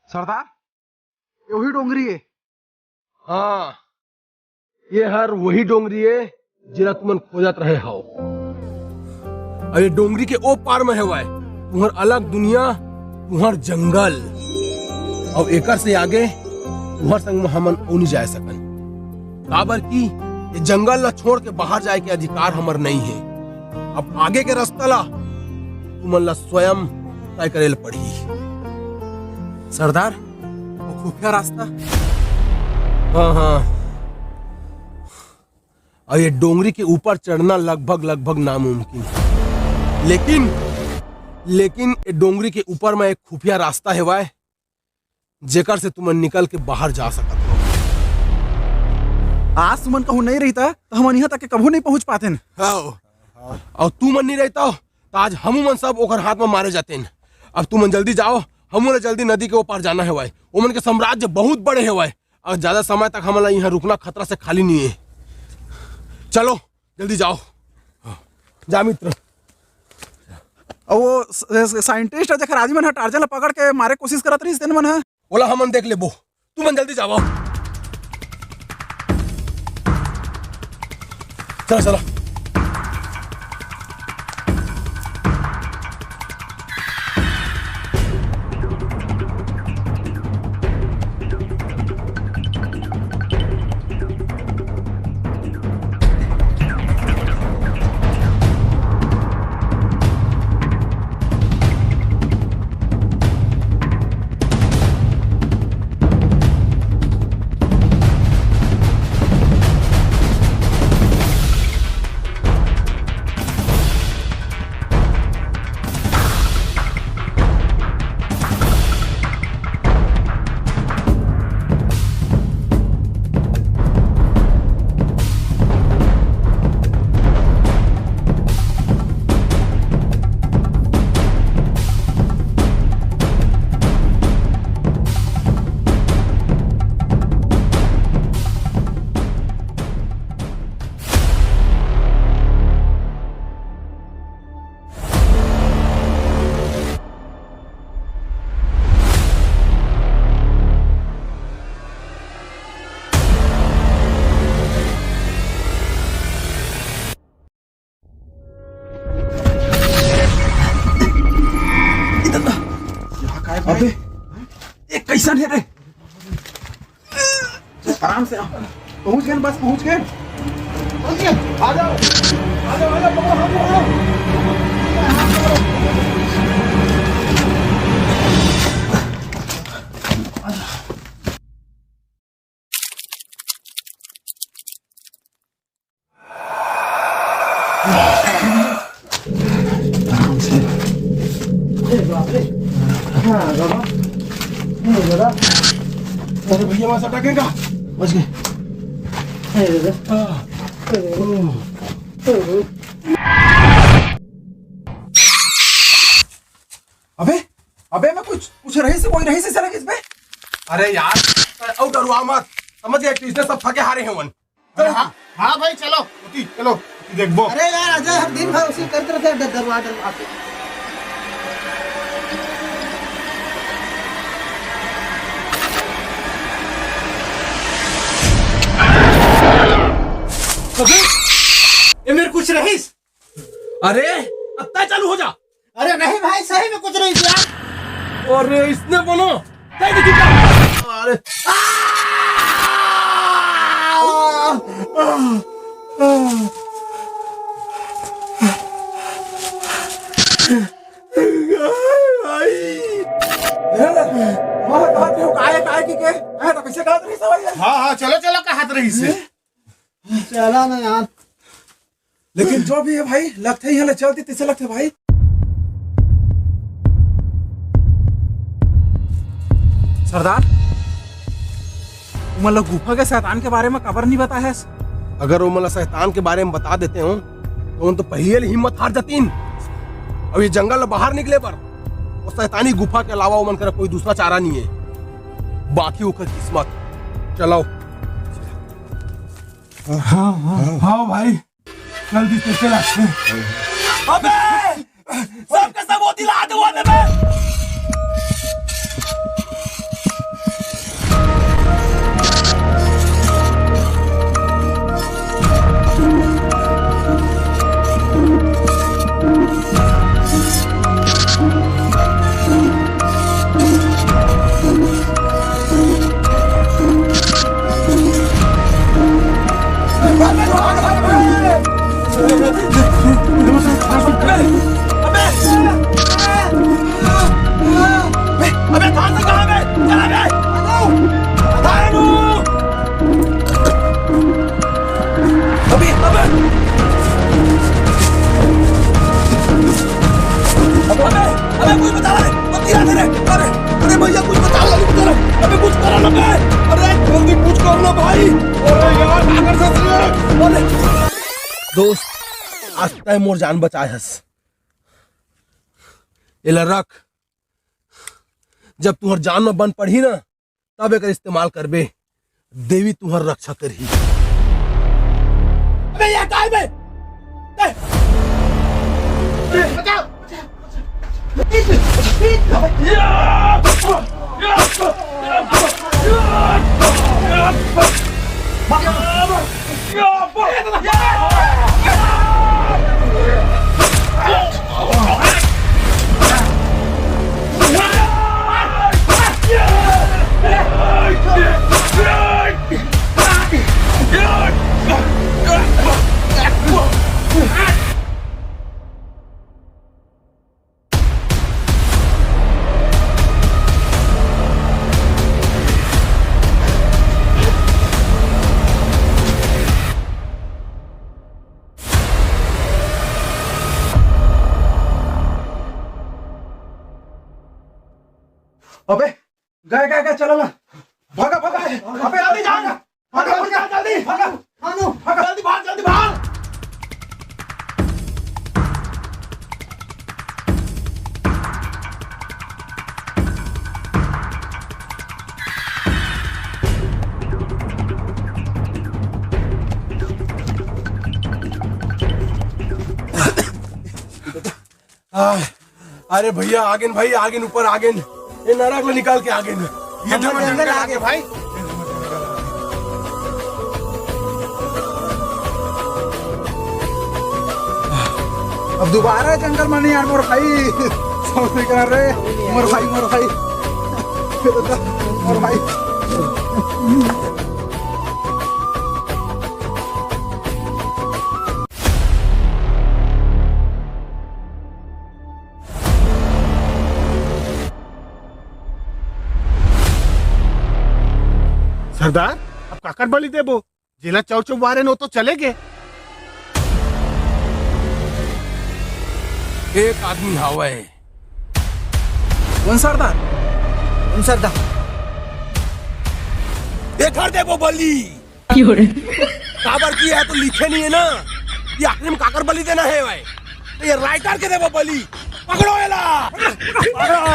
सरदार, ये वही डोंगरी है। हाँ, ये हर वही डोंगरी है, जेला तुमन खोजत रहे हव। अब ये डोंगरी के ओ पार में हेवय तुहर अलग दुनिया, तुहर जंगल। अब एकर से आगे तुहर संग में हमन ओ नहीं जाय सकन, काबर कि ये जंगल ला छोड़ के बाहर जाय के अधिकार हमर नहीं है। अब आगे के रास्ता ला तुमन ला स्वयं तय करे ल पड़ही। सरदार, वो खुफिया रास्ता। हाँ, हाँ। और ये डोंगरी के ऊपर चढ़ना लगभग, लगभग नामुमकिन है। लेकिन, लेकिन ये डोंगरी के ऊपर में एक खुफिया रास्ता हेवय, जेकर से तुमन निकल के बाहर जा सकत हो। आज तुमन कहूँ नहीं रहिता, तो हमन यहाँ तक के कभू नहीं पहुँच पातेन। हाँ। और तुमन नहीं रहता हो, तो आज हमू मन सब ओकर हाथ में मारे जातेन। अब तुमन जल्दी जाओ, हमू ला जल्दी नदी के ओ पार जाना हेवय। ओमन के साम्राज्य बहुत बड़े हेवय, और ज्यादा समय तक हमन ला यहाँ रुकना खतरा से खाली नहीं है। चलो, जल्दी जाओ। जा मित्र। और वो स-, स-, साइंटिस्ट, जेकर आदमी मन ह टार्जन ला पकड़ के मारे कोशिश करत रहिस, तेन मन ह। ओला हमन देख लेबो, तुमन जल्दी जाओ। चला, चला। अबे, ये कैसन है रे? आराम से आ। पहुंच गए, बस पहुंच गए। पहुंच गए। आ जाओ। आ जाओ, आ जाओ, पकड़ो, हाथ पकड़ो। आराम से। अरे बाप रे। हाँ, बाबा। ए, दादा। अरे भैया, वहाँ सटा के का? बच गए। ए, दादा। हाँ। ए, ओ। अबे, अबे, मैं कुछ, कुछ रही से, कोई रही से चला गया इसमें। अरे यार, अउ डरवा मत, समझ गया, ट्यूजडे सब थके हारे हैं वन। अरे हाँ, हाँ भाई, चलो। उठी, चलो, उठी देखबो। अरे यार, अजय, हम दिन भर उसी करते रहते हैं, डर, डरवा, डरवा के। अरे, अब तय चालू हो जा। अरे नहीं भाई, सही में कुछ नहीं किया। अरे इसने बोलो, तय नहीं किया। अरे, आ! आ! आ! भाई। ए, मोर हाथ में काय, काय की के? ए, तो पीछे डाल रही सवाई है। हाँ, हाँ, चलो, चलो, का हाथ रही से। चला ना यार। लेकिन जो भी है भाई, लगते ही हला चलती, तैसे लगते भाई। सरदार, तुमन लोग गुफा के शैतान के बारे में काबर नहीं बताया है? अगर वो मला शैतान के बारे में बता देते हो, तो उन तो पहले ही हिम्मत हार जातीन। अब ये जंगल ले बाहर निकले बर, वो शैतानी गुफा के अलावा उमन करा कोई दूसरा चारा नहीं है। बाकी ओकर किस्मत। चलाओ। हाँ, हाँ, हाँ भाई, जल्दी से चला। अबे! सबके सब वो दिला दे, वो दे बे। अबे, अबे, अबे, कहाँ से, कहाँ बे? चला बे। अनु! अनु! अबे, अबे! अबे, अबे, कोई बचावा रे! पत्ती आ रे! अरे, अरे भैया, कुछ बचावा रे! अबे, कुछ करा ना बे! अरे, जल्दी कुछ करो ना भाई! अरे यार, अगर से अरे! दोस्त, आज तय मोर जान बचाए हस। एला रख, जब तुहर जान में बन पड़ही ना, तब एकर इस्तेमाल करबे। देवी तुहर रक्षा करही। अबे, ये काय बे? ए! बचाओ! अबे, गए, गए, गए, चलो ना। भागा, भागा। अबे, अभी जाओ ना। भागा, भागा, जल्दी। भागा। भागो, भागो। जल्दी भाग, जल्दी भाग। आह, अरे भैया, आगेन भाई, आगेन, ऊपर आगेन। ये नरक ले निकाल के आगेन। ये हम जंगल आगे भाई। अब दोबारा जंगल में नहीं यार, मोर भाई। सॉरी कर रे, मोर भाई, मोर भाई। मोर भाई। सरदार, अब काकर बलि देबो? जेला चौचौ वारे न, वो तो चले गे। एक आदमी हावय। कौन सरदार? कौन सरदार? एकर देबो बलि। काबर कि ये तो लिखे नहीं है ना, ये आखिरी में काकर बलि देना है भाई। तो ये राइटर के देबो बलि। पकड़ो एला। पकड़ो।